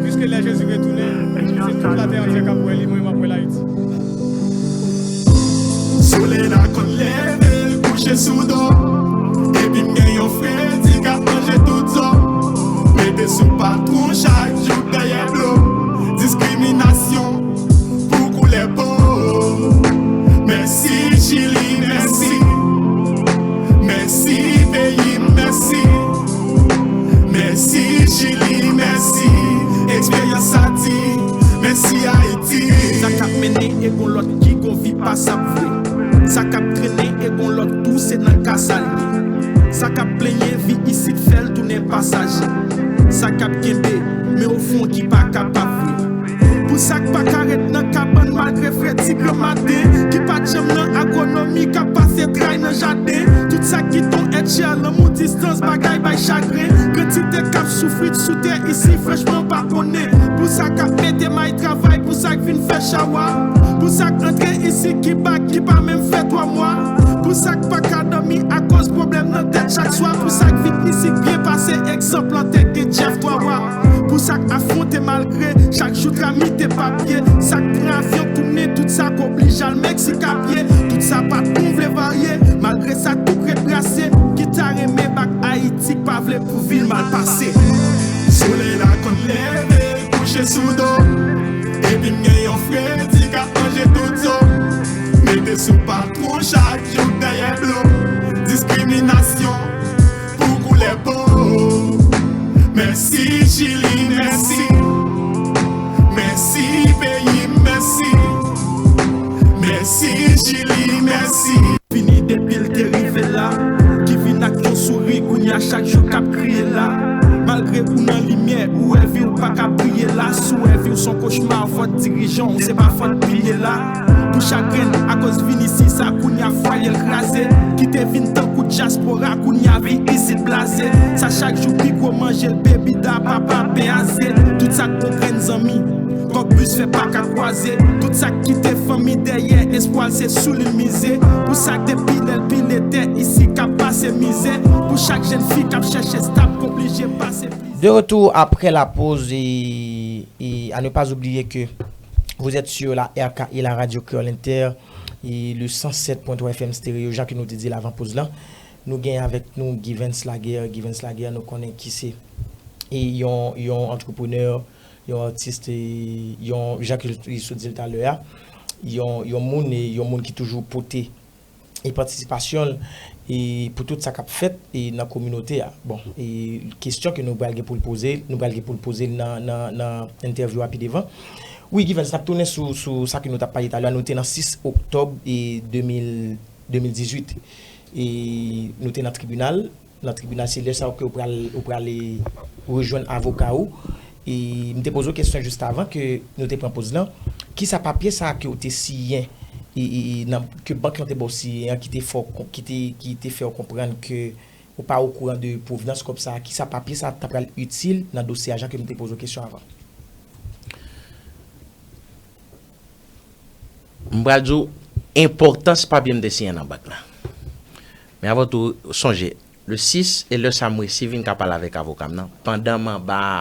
piske lè Jezi retounen, se tout latè antyè k ap wè li, mwen m ap wè l Ayiti. Solèy la konn leve, l kouche sou do. Epi m gen yon fredi k ap manje tout zo. Mete sou patwon chak jou dèyè blo. Diskriminasyon pou koulè po. Mèsi Chili, mèsi. Mèsi peyi m, mèsi. Mèsi Chili, mèsi. Eksperyans sa di, mèsi Ayiti. Sa k ap mennen e gon lòt ki gon vi pasab vre. Sa k ap trennen e gon lòt tou se nan kasa l ye. Sa k ap plenyen vi isit fè l tounen pasaje. Sa k ap kenbe, men ofon ki pa kapab vre. Pou sa k pa ka ret nan kabann malgre fredi gran maten. Ki pa t janm nan agonomi k ap pase tray nan jaden. Tout sa ki ton èt chè, lanmou distans, bagay bay chagren. Kantite k ap soufri sou tè isi, franchman pa konnen. Pou sa k ap mete may travay, pou sa k vin fè chawa. Pou sa k antre isi ki bak, ki pa menm fè twa mwa. Pou sa k pa ka dòmi akoz pwoblèm nan tèt chak swa. Pou sa k vin isi k byen pase, egzanp lan te gen Jeff twa wa. Pou sa k afwonte malgre, chak jou tramite papye. Sa k pran avyon tounen, tout sa k oblije al Meksik a pye. Tout sa patwon vle varye, malgre sa tout ret brase. Ki ta renmen bak Ayiti, k pa vle pou vi l mal pase. Solèy la konn leve, kouche sou do. Epi m gen yon fredi k ap manje tout zo. Mete sou patwon chak jou dèyè blo. Diskriminasyon pou koulè po. Mèsi Chili, mèsi. Mèsi peyi m, mèsi. A chak jou k ap kriye la. Malgre ou nan limyè, ou wè vi w pa ka briye la. Si w wè vi w s on kochma, fòt dirijan w, se pa fòt pilye la. Pou chagren akoz vin isi sa, kounye a fwaye l kraze. Kite vin tankou dyaspora, kounye a vi isit blaze. Sa chak jou pi gwo manje l, bebida, papa, pen a zye. Tout sa k gon grenn zanmi, kòk bis fè pa ka kwaze. Tout sa k kite fanmi dèyè, espwa l se sou li l mize. Pou sa k te pile l pile tè isi k ap pase mizè. Pou chak jèn fi k ap chèche stab, k oblije pase plizyè. De retour après la pause, et, et à ne pas oublier que vous êtes sur la R K I, la radio Créole Inter, et le cent sept point trois F M Stereo, jan ke nou te di l avan poz lan. Nou gen avèk nou Givens Laguerre. Givens Laguerre, nou konnen ki se, e, yon, yon antreprenè, yon atis, e, yon, jan ke li sot di l talè a, yon, yon moun, e, yon moun ki toujou pote, e, patisipasyon l, e, pou tout sa k ap fèt, e, nan kominote a. Bon, e, kesyon ke nou pral gen pou l poze, nou pral gen pou l poze l nan, nan, nan entèvyou a pi devan. Wi, Givens, n ap tounen sou, sou sa ke nou t ap pale talè a. Nou te nan sis oktòb, e, de mil, de mil dizuit. E nou te nan tribinal. Nan tribinal, se lè sa yo ke ou pral, ou pral, e, rejwenn avoka ou. E m te poze w kesyon jis avan ke nou te pran poz lan. Kisa papye sa a ke ou te siyen, e, e, e, nan, ke bank lan te ba w siyen an, ki te fè w kon-, ki te, ki te fè w konprann ke ou pa okouran de pwovenans kòb sa a? Kisa papye sa a ta pral itil nan dosye a, jan ke m te poze w kesyon avan? M pral di w enpòtans papye m te siyen nan bank la. Men avan tou, sonje, le sis, e lè sa a m resi vin ka pale avèk avoka m nan, pandan m anba a,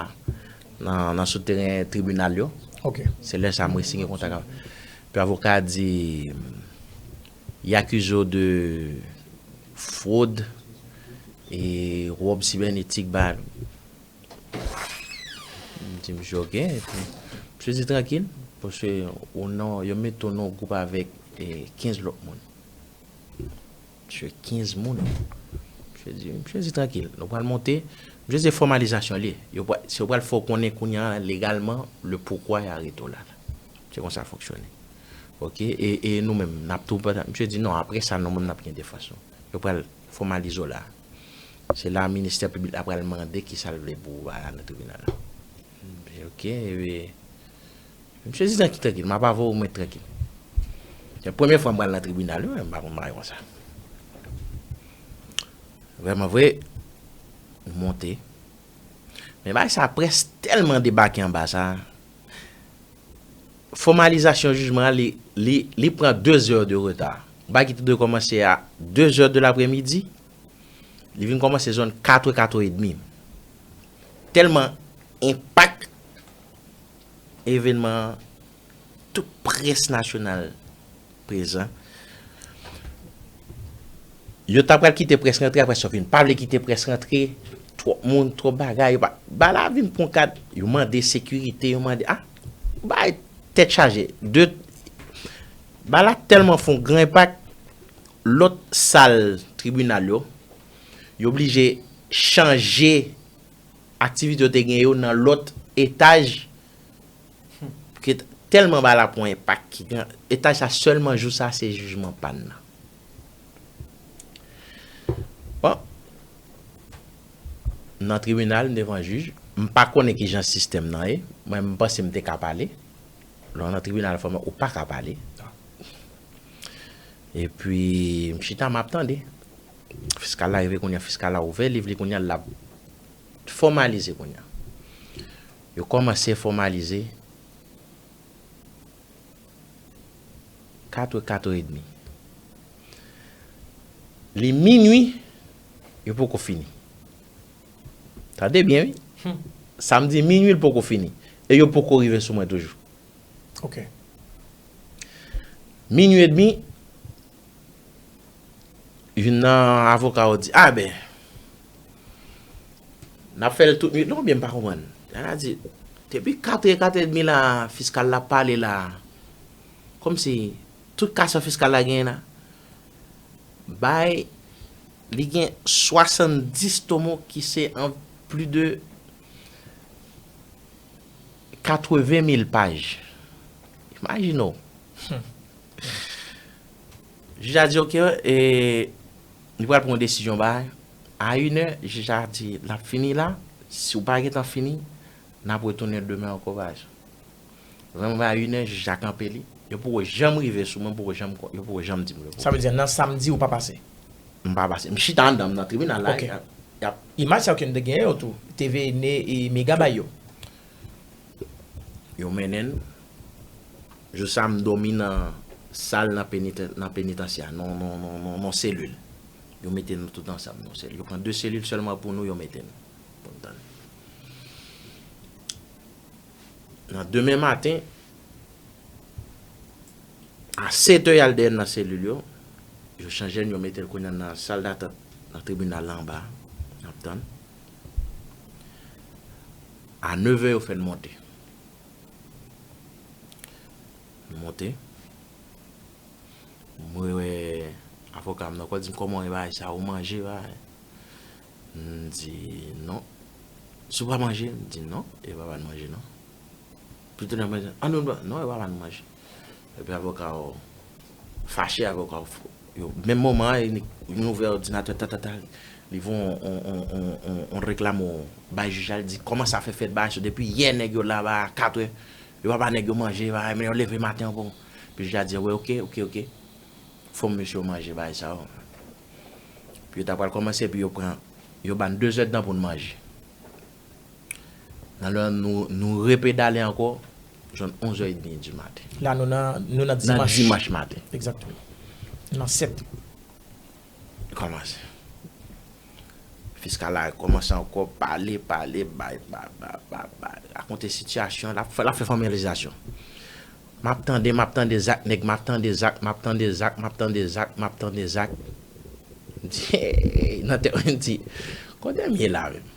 nan, nan souteren tribinal yo, se lè sa a m resi gen kontak avèk. Epi avoka a di, y akize w de fwod, e wòb sibènetik, ba, M di misye, "Ok." Epi, misye di, "Trankil, paske ou nan, yo mete w nan yon gwoup avèk, e, kenz lòt moun." Misye, "Kenz moun?" Misye di, misye di, "Trankil, nou pral monte." Misye di, "Fòmalizasyon li ye. Yo pral, se yo pral fè w konnen kounye a legalman le poukwa y arete w la." Se konsa l fonksyone. Ok, e, e nou menm, n ap tou, misye di, "Non, apre sa, nou menm, n ap gen defans nou. Yo pral fòmalize w la." Se la ministè piblik la pral mande kisa l vle pou ou ba la nan tribinal la. M di, "Ok, epi, misye di, 'Trankil, trankil, m ap avè w, mwen trankil.'" Se premye fwa m pral nan tribinal, wi, m pa konn bagay konsa. Vrèman vre, m monte. Men bagay sa près tèlman debake anba sa. Fòmalizasyon jijman an, li, li, li pran de zè de reta. Bagay ki te dwe kòmanse a de zè de lapremidi, li vin kòmanse zòn kat è, kat è edmi. Tèlman enpak evènman an, tout près nasyonal prezan. Yo ta pral kite près rantre, apre sa yo vin pa vle kite près rantre. Twòp moun, twòp bagay, yo pa, bagay la vin pran kad, yo mande sekirite, yo mande, ah, bagay tèt chaje. De, bagay la tèlman fè yon gran enpak, lòt sal tribinal yo, yo oblije chanje aktivite yo te gen yo nan lòt etaj, ke t-, tèlman bagay la pran enpak ki gen, etaj sa sèlman jou sa se jijman pa n nan. Bon, nan tribinal, m devan jij, m pa konnen kijan sistèm nan ye, mwen m panse m te ka pale. Lè w nan tribinal fòmèl, ou pa ka pale. Epi, m chita, m ap tande. Fiskal la rive kounye a, fiskal la ouvè liv li kounye a, l ap fòmalize kounye a. Yo kòmanse fòmalize kat è, kat è edmi. Li minui, yo poko fini. Tande byen, wi. Sa m di, minui, l poko fini. E yo poko rive sou mwen toujou. Ok. Minui edmi, youn nan avoka yo di, "A ben, n ap fè l tout nuit lan oubyen m pa konprann." Nana di, "Depi kat è, kat è edmi la, fiskal la ap pale la, kòmsi tout ka sa fiskal la genyen la, bay, li gen swasanndis tomo ki se an plis de katreven mil paj." Imajine w. Jij la di, "Ok, e, li pral pran yon desizyon, bay, A inè, jij la di l ap fini la, si w pa gentan fini, n ap retounen demen ankò, bagay sa. Lè m rive a inè, jij la kanpe li. Yo poko janm rive sou mwen, poko janm, yo poko janm di m repon. Sa vle di, nan samdi, ou pa pase? M pa pase. M chita anndan, m nan tribinal la. Ok. Y ap, y ap Imaj sa yo ke n te genyen yo tou. T V N e Mega bay yo. Yo mennen n. Jou sa, m dòmi nan sal nan peniten-, nan penitansye a, nan, nan, nan, nan, nan selil. Yo mete nou tout ansanm nan selil. Yo pran de selil sèlman pou nou, yo mete n. Pou n tann. Nan demen maten, a sèt è, y al dèyè n nan selil yo. Yo chanje n, yo mete l kounye a nan sal datant nan tribinal la anba. N ap tann. A nèv è, yo fè n monte. M monte. Mwen wè avoka m nan kò di m, "Kòman w ye, bagay sa, ou manje, bagay?" M di, "Non." "Si w pa manje?" M di, "Non, e pa ba n manje, non." Pi tounen mwen di, "An nou, non, e pa ba n manje." Epi avoka yo fache, avoka yo, menm moman an, li, li ouvè òdinatè, ta, ta, ta, li voye yon, yon, yon, yon, yon, yon reklamo bay jij la, li di, "Kòman sa fè fèt bagay sa? Depi yè nèg yo la, ba kat è, yo pa ba nèg yo manje, ba, men yo leve maten an, bon." Epi jij la di, "Wi, ok, ok, ok. Fò mesye yo manje bagay sa yo." Epi yo ta pral kòmanse, epi yo pran, yo ba n de zè tan pou n manje. Nan lè nou, nou repedale ankò, jwenn onz è edmi di maten. La, nou nan, nou nan Nan dimanch. Dimanch maten. Egzakteman. Nan sèt. Kòmanse. Fiskal la kòmanse ankò pale, pale, bay, bay, bay, bay, bay. Rakonte sitiyasyon, l ap fè, l ap fè fanmilyarizasyon. M ap tande, m ap tande zak nèg, m ap tande zak, m ap tande zak, m ap tande zak, m ap tande zak. M di, hey, nan tèt mwen, m di, kote m ye la menm?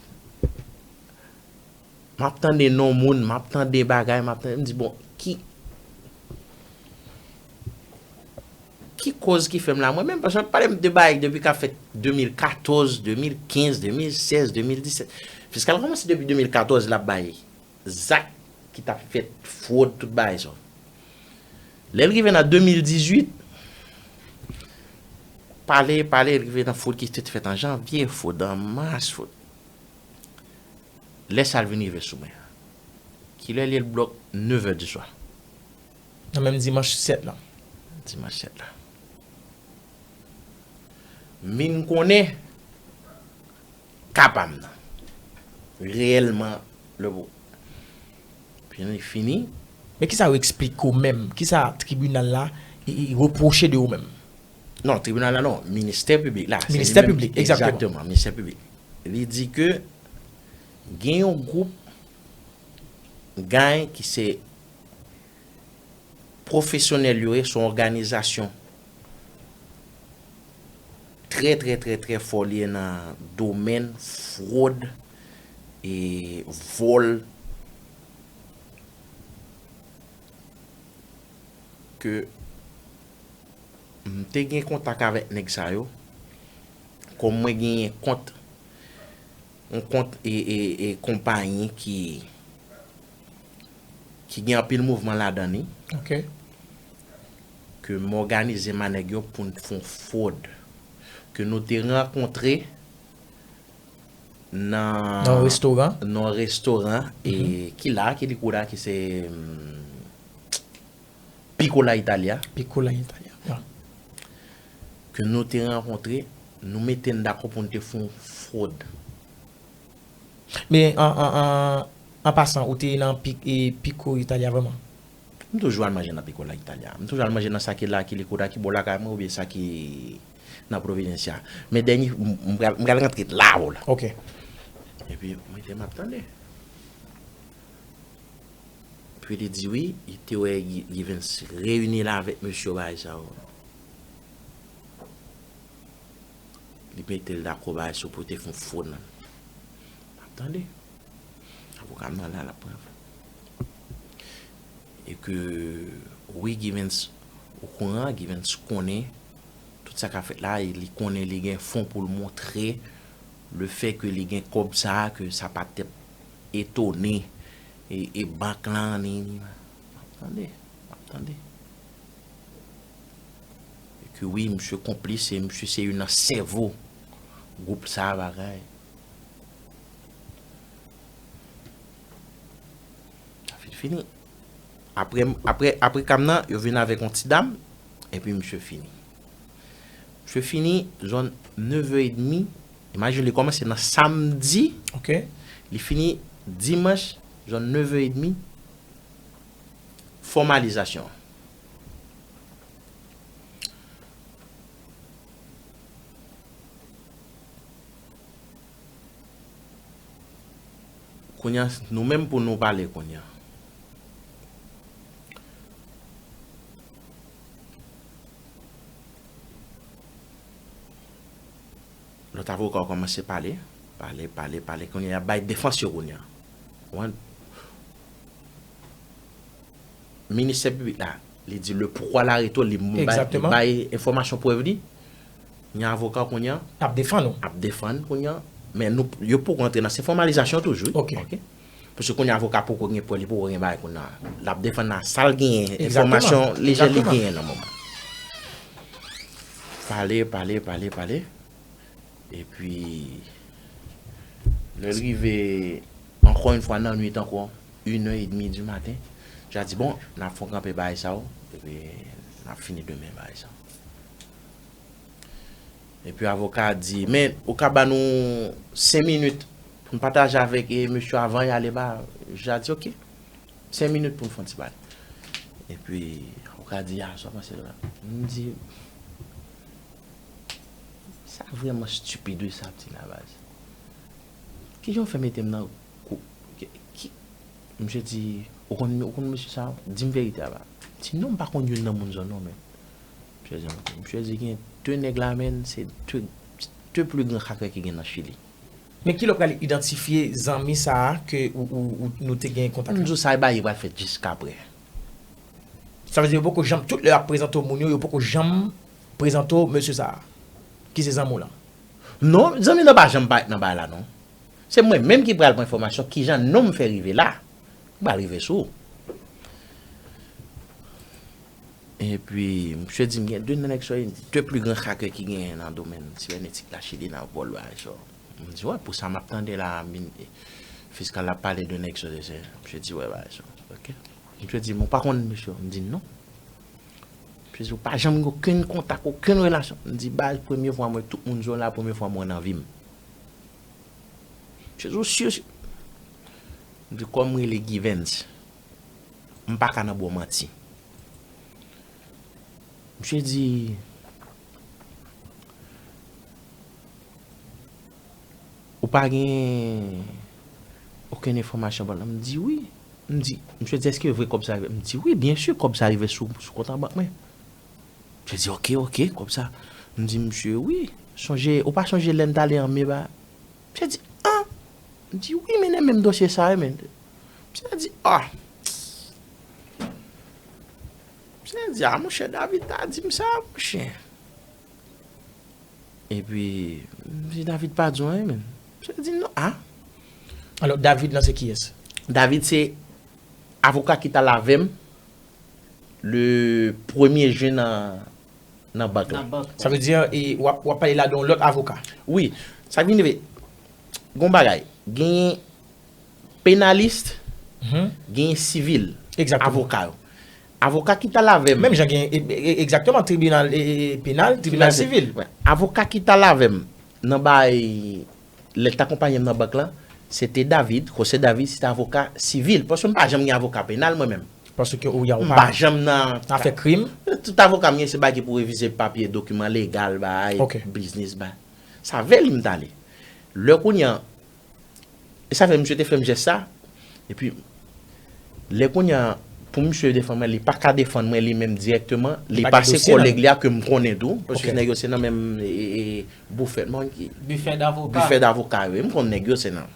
M ap tande non moun, m ap tande bagay, m ap tande, m di, bon, ki, ki koz ki fè m la mwen menm? Paske w ap pale m de bagay depi k ap fèt de mil katòz, de mil kenz, de mil sèz, de mil disèt. Fiskal kòmanse depi de mil katòz, l ap bay zak ki t ap fèt, fwod, tout bagay sa yo. Lè l rive nan de mil dizuit, pale, pale, l rive nan fwod ki te fèt an janvye, fwod an mas, fwod. Lè sa l vin rive sou mwen an, kilè l ye? L blòk nèv è di swa. Nan menm dimanch sèt la. Dimanch sèt la. M vin konnen ka pa m nan. Reyèlman, le, fini, fini. Men kisa yo eksplike w menm? Kisa tribinal la, e, e, repwoche de ou menm? Non, tribinal la non, ministè piblik la. Se Ministè li menm piblik, ki, egzakteman. Egzakteman, ministè piblik. Li di ke gen yon gwoup gany ki se pwofesyonèl yo ye, se yon òganizasyon trè, trè, trè, trè fò li ye nan domèn fwod e vòl ke m te gen kontak avèk nèg sa yo, kòm mwen genyen kont, yon kont e, e, e konpayi ki, ki gen anpil mouvman ladan li, Ok. ke m òganize m a nèg yo pou n fè yon fwod, ke nou te rankontre nan Nan yon restoran. Nan yon restoran, e Mhm. ki la, ki li kou la, ki se, mm, Piccola Italia. Piccola Italia, ya. Ke nou te rankontre, nou mete n dakò pou n te fè yon fwod. Men, an, an, an, an pasan, ou te nan Pic-, e, Piccola Italia vrèman? M toujou al manje nan Piccola Italia. M toujou al manje nan sa ki la, ki li kou la, ki bò lakay mwen, oubyen sa ki nan Providencia. Men dènye, m, m pral, m pral rantre la, la. Ok. Epi, mwen te m ap tande. Epi li di wi, li te wè Gi-, Givens reyini l avèk mesye yo, bagay sa yo. Li mete l dakò, bagay sa yo, pou te fè yon fwod nan. M ap tande. Avoka m nan la, l ap pran. E ke, wi, Givens okouran, Givens konnen tout sa k ap fèt la, e li konnen li gen fon pou l montre lefètke li gen kòb sa a, ke sa pa t ap etone e, e bank lan, ni, ni. M ap tande, m ap tande. E ke wi, misye konplis, e misye se youn nan sèvo gwoup sa bagay. Sa fin fini. Apre, apre, apre ka m nan, yo vin avèk yon ti dam, epi misye fini. Misye fini zòn nèf è edmi. Imajine, li kòmanse nan samdi, Ok. Li fini dimanch, zòn nèf è edmi. Fòmalizasyon. Kounye a, nou menm pou nou pale kounye a. Lòt avoka yo kòmanse pale, pale, pale, pale. Kounye a, y ap bay defans yo kounye a. Konprann? Ministè piblik la, li di le pourquoi l'arrêté, li bay, li bay enfòmasyon prèv li. Gen avoka kounye a. Ap defann ou. Ap defann kounye a. Men nou, yo poko antre nan, se fòmalizasyon toujou, wi. Ok. Paske kounye a avoka poko gen prèv, li poko gen bagay kounye a. L ap defann nan sa l genyen, enfòmasyon, lejè li genyen nan moman. Pale, pale, pale, pale. Epi, lè l rive, ankò yon fwa nan nwit ankò, inè edmi di maten, J a di, bon, n ap fè yon kanpe bagay sa yo, epi n ap fini demen bagay sa yo. Epi avoka a di, men ou ka ba nou senk minit pou n pataje avèk e, mesye avan y ale ba, J a di, ok, senk minit pou n fè yon ti bagay. Epi avoka a di, a, sa w panse la? M di, sa vrèman stipid wi sa ap di la baz. Kijan w fè mete m nan kou, ki, ki, misye di, ou konn, ou konn mesye sa? Di m verite a ba. M di, non, m pa konn youn nan moun zòn non, men. Misye di, misye di, gen de nèg la, men, se de, de pli gran krakè ki gen nan Chili. Men kilè w pral idantifye zanmi sa a ke ou, ou, ou, nou te gen kontak la? M di w sa, e bagay yo pral fèt jiskaprè. Sa vle di yo poko janm, tout lè y ap prezante w moun yo, yo poko janm prezante w mesye sa a, ki se zanmi w lan? Non, zanmi nan pa janm parèt nan bagay la non. Se mwen menm ki pral pran enfòmasyon kijan non m fè rive la. M pral rive sou ou. Epi, misye di m gen de nan nèg sa yo, de pli gran krakè ki genyen nan domèn sibènetik la Chili nan pòl bagay sa yo. M di, wè, pou sa m ap tande la, fiskal la ap pale de nèg sa yo, se, misye di, wè, bagay sa yo. Ok. Misye di m, ou pa konn misye? M di, non. Misye di, ou pa janm gen okenn kontak, okenn relasyon? M di, baz, premye fwa m wè tout moun sa yo la, premye fwa m wè nan vi m. Misye di, ou si, si. M di, kòm m rele Givens, m pa ka nan ba w manti. Misye di, ou pa gen okenn enfòmasyon ban nan? M di, wi. M di, misye di, èske vre kòb sa rive? M di, wi, byen si, kòb sa rive sou, sou kont an bank mwen. Misye di, ok, ok, kòb sa. M di, misye, wi, sonje, ou pa sonje lè n t ale an me ba? Misye di, an! M di, wi, men nan menm dosye sa, wi, men. Misye di, a! Misye di, a, monchè, David ta di m sa, monchè. Epi, m di, David pa di w anyen, men. Misye di, non, a! Alò, David lan se kiyès? David se avoka ki t al avè m le premye jen nan, nan bank la. Nan bank. Sa vle di, e, w ap, w ap pale la de yon lòt avoka? Wi. Sa k vin rive, gen yon bagay. Genyen penalis, genyen sivil, avoka yo. Avoka ki t al avè m. Menm jan gen, e, e, egzakteman, tribinal, e, e, penal, tribinal sivil. Avoka ki t al avè m nan bay, lè l t akonpaye m nan bank lan, se te David, José David, se te avoka sivil. Paske m pa janm gen avoka penal, mwen menm. Paske ou ya, ou pa janm nan afè krim. Tout avoka m gen, se bagay ki pou revize papye, dokiman legal, bay, biznis, bay. Sa vle li m t ale. Lè kounye a, e sa fè misye te fè m jès sa. Epi, lè kounye a, pou misye defann mwen, li pa ka defann mwen li menm dirèkteman. Li pase kòlèg li a ke m konnen tou. Paske nèg yo se nan menm, e, e, e, bufè, mwen ki, bufè davoka. Bufè davoka yo. M konn nèg yo se nan.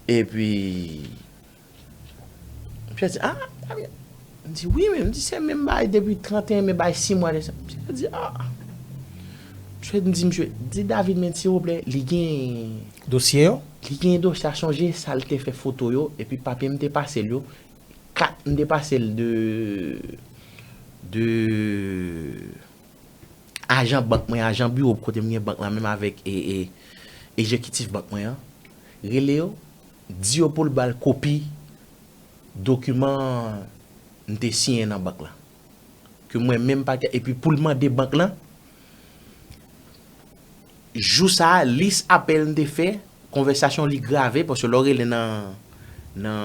Epi, Misye di, a, Damien. M di, wi, men m di, se menm bagay depi trannteyen me, bay sis mwa de sa. Misye di, a. Misye di, misye, di David, men silvouplè, li gen dosye yo? Li gen dosye a, sonje sa l te fè foto yo, epi papye m te pase l yo, kat m te pase l de, de, ajan bank mwen, ajan biwo kote m gen bank la, menm avèk e, e, egzekitif bank mwen an, rele yo, di yo pou l ba l kopi dokiman m te siyen nan bank la. Ke mwen menm pa ka, epi pou l mande bank lan, jou sa a, lis apèl m te fè, konvèsasyon li grave, paske lè w rele nan, nan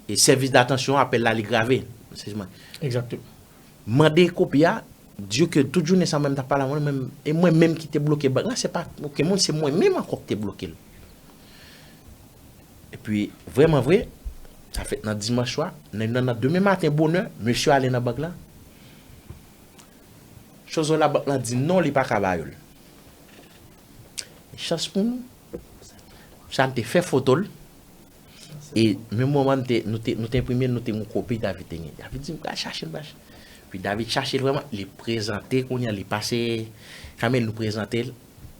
e sèvis datansyon apèl la li grave. Egzakteman. Mande kopi a, di yo ke tout jounen sa mwen m t ap pale avè w, e mwen menm ki te bloke bank la, se pa okenn moun, se mwen menm ankò ki te bloke l. Epi, vrèman vre, sa fèt nan dimanch swa, nan, nan, nan demen maten bonè, mesye ale nan bank la. Chòz labank lan di non, li pa ka ba yo l. Chans pou nou, sa m te fè foto l. E menm moman nou te, nou te, nou te enprime l, nou te gen yon kopi David te gen. David di, "M pral chache l, m pral chache." Pi David chache l vrèman, li prezante kounye a, li pase kamera, nou prezante l.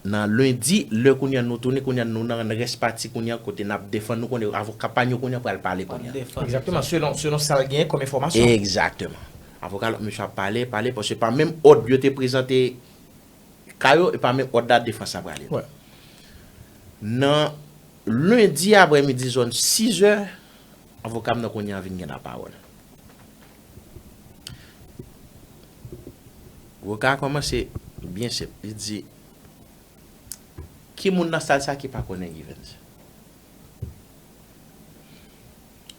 Nan lendi, lè kounye a nou tounen, kounye a nou nan rès pati kounye a, kote n ap defann nou, kounye a avoka pa n yo kounye a pral pale kounye a. Egzakteman, selon, selon sa l genyen kòm enfòmasyon. Egzakteman. Avoka lòt mesye ap pale, pale, paske pa menm òd yo te prezante ka yo, e pa menm òd la defans la prale. Nan lendi aprèmidi, zòn sizè, avoka m nan kounye a vin gen lapawòl. Avoka a kòmanse byen senp. Li di, "Ki moun nan sal sa ki pa konnen Givens?"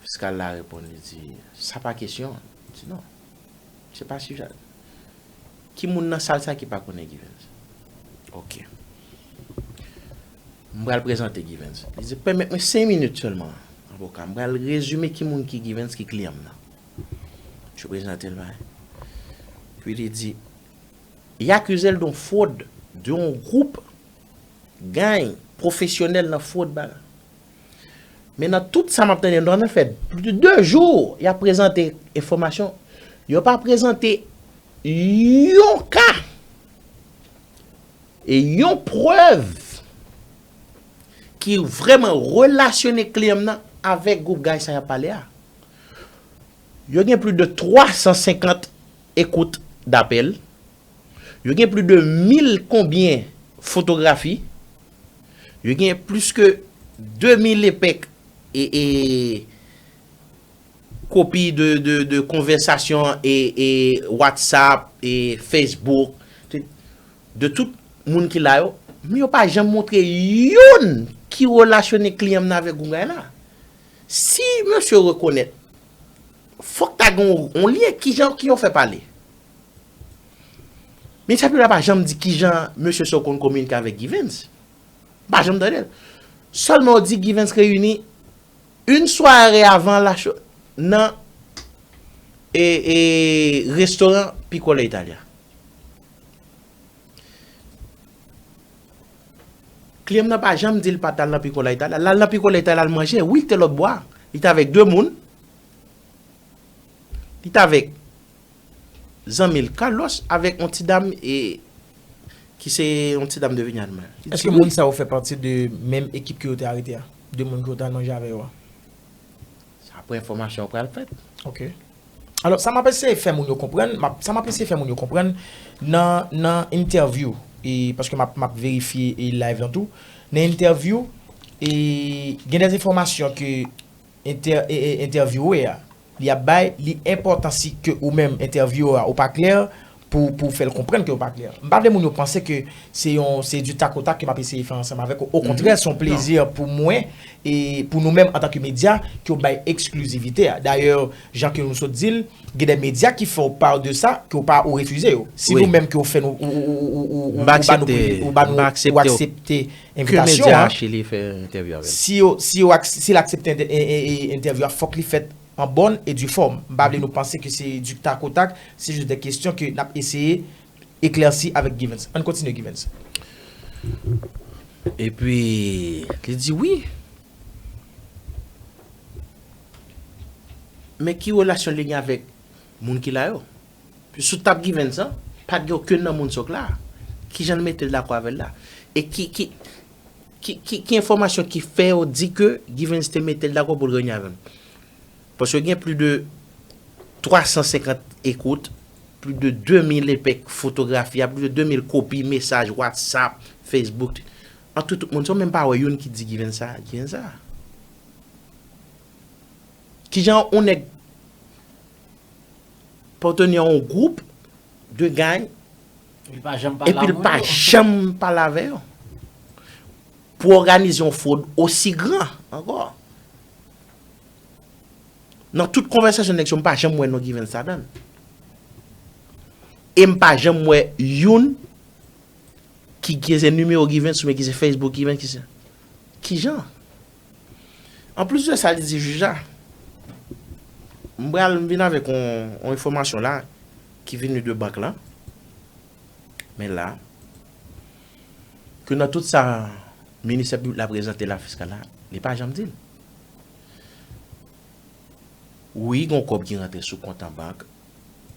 Fiskal la reponn, li di, "Sa pa kesyon." Li di, "Non, se pa sijè." "Ki moun nan sal sa ki pa konnen Givens?" "Oke. M pral prezante Givens." Li di, "Pèmèt mwen senk minit sèlman, avoka. M pral rezime ki moun ki Givens, ki kliyan m nan." Misye prezante l, bay. Pi li di, y akize l de yon fwod, de yon gwoup gang pwofesyonèl nan fwod, bagay. Men nan tout sa m ap tande, nou ann fè plis de de jou, y ap prezante enfòmasyon. Yo pa prezante yon ka e yon prèv ki vrèman relasyone kliyan m nan avèk gwoup gang sa y ap pale a. Yo gen plis de twa san senkant ekout dapèl. Yo gen plis de mil konbyen fotografi. Yo gen plis ke de mil epèk e, e kopi de, de, de konvèsasyon e, e WhatsApp e Facebook, de tout moun ki la yo, men yo pa janm montre youn ki relasyone kliyan m nan avèk gwoup gang la. Si mesye rekonèt, fòk ta gen yon, yon lyen, kijan, kijan w fè pale. Minis Piblik la pa janm di kijan mesye sa konn kominike avèk Givens. Pa janm tande l. Sèlman yo di Givens reyini yon sware avan la cho-, nan e, e, restoran Piccola Italia. Kliyan m nan pa janm di l pa t al nan Piccola Italia. L al nan Piccola Italia, l al manje. Wi, l te lòtbò a. Li t avèk de moun. Li t avèk zanmi l Carlos, avèk yon ti dam e, ki se yon ti dam de Vinyàn mwen. Li di wi. Èske moun sa yo fè pati de menm ekip ke yo te arete a? De moun ke yo t al manje avè yo a? Sa apre enfòmasyon yo pral fèt. Oke. Alò, sa m ap eseye fè moun yo konprann, m ap, sa m ap eseye fè moun yo konprann nan, nan entèvyou, e, paske m ap, m ap verifye, e, live lan tou. Nan entèvyou, e, gen de enfòmasyon ke entè-, e, e, entèvyouwe a, li ap bay, li enpòtan si ke ou menm entèvyouwe a, ou pa klè, pou, pou fè l konprann ke ou pa klè. M pa vle moun yo panse ke se yon, se du tac au tac ke m ap eseye fè ansanm avèk ou. Okontrè, se yon plezi pou mwen e pou nou menm antanke medya ke w bay eksklizivite a. Dayè, jan ke nou sot di l, gen de medya ki fè w part de sa, ke w pa, ou refize yo. Si nou menm ke w fè nou, ou, ou, ou, ou, ou, ou ba nou, ou ba nou, ou aksepte envitasyon an, si yo, si yo ak-, si l aksepte ent-, e, e, e, entèvyou a, fòk li fèt en bonne et due forme. M pa vle nou panse ke se du tac au tac, se jis de kesyon ke n ap eseye eklèsi avèk Givens. Ann kontinye, Givens. Epi, li di wi. Men ki relasyon li gen avèk moun ki la yo? Sou tab Givens an, pa t gen okenn nan moun sa k la. Kijan l mete l dakò avè l la? E ki, ki, ki, ki, ki enfòmasyon ki fè yo di ke Givens te mete l dakò pou l reyini avè m? Paske gen plis de twa san senkant ekout, plis de de mil epèk fotografi a, plis de de mil kopi mesaj WhatsApp, Facebook. An tout, tout moun, se w menm pa wè youn ki di Given sa, Given sa. Kijan yon nèg patwone yon gwoup de gay Li pa janm epi l pa janm pale avè yo pou òganize yon fwod osi gran ankò. Nan tout konvèsasyon nèg yo, m pa janm wè non Given ladan l. E m pa janm wè youn ki ki se nimewo Given sou, men ki se Facebook Given, ki se kijan. Anplis de sa, li di jij la, m pral vin avèk yon, yon enfòmasyon la ki vini de bank la. Men la, ke nan tout sa ministè piblik la prezante la fiskal la, li pa janm di l. Wi, gon kòb ki rantre sou kont an bank,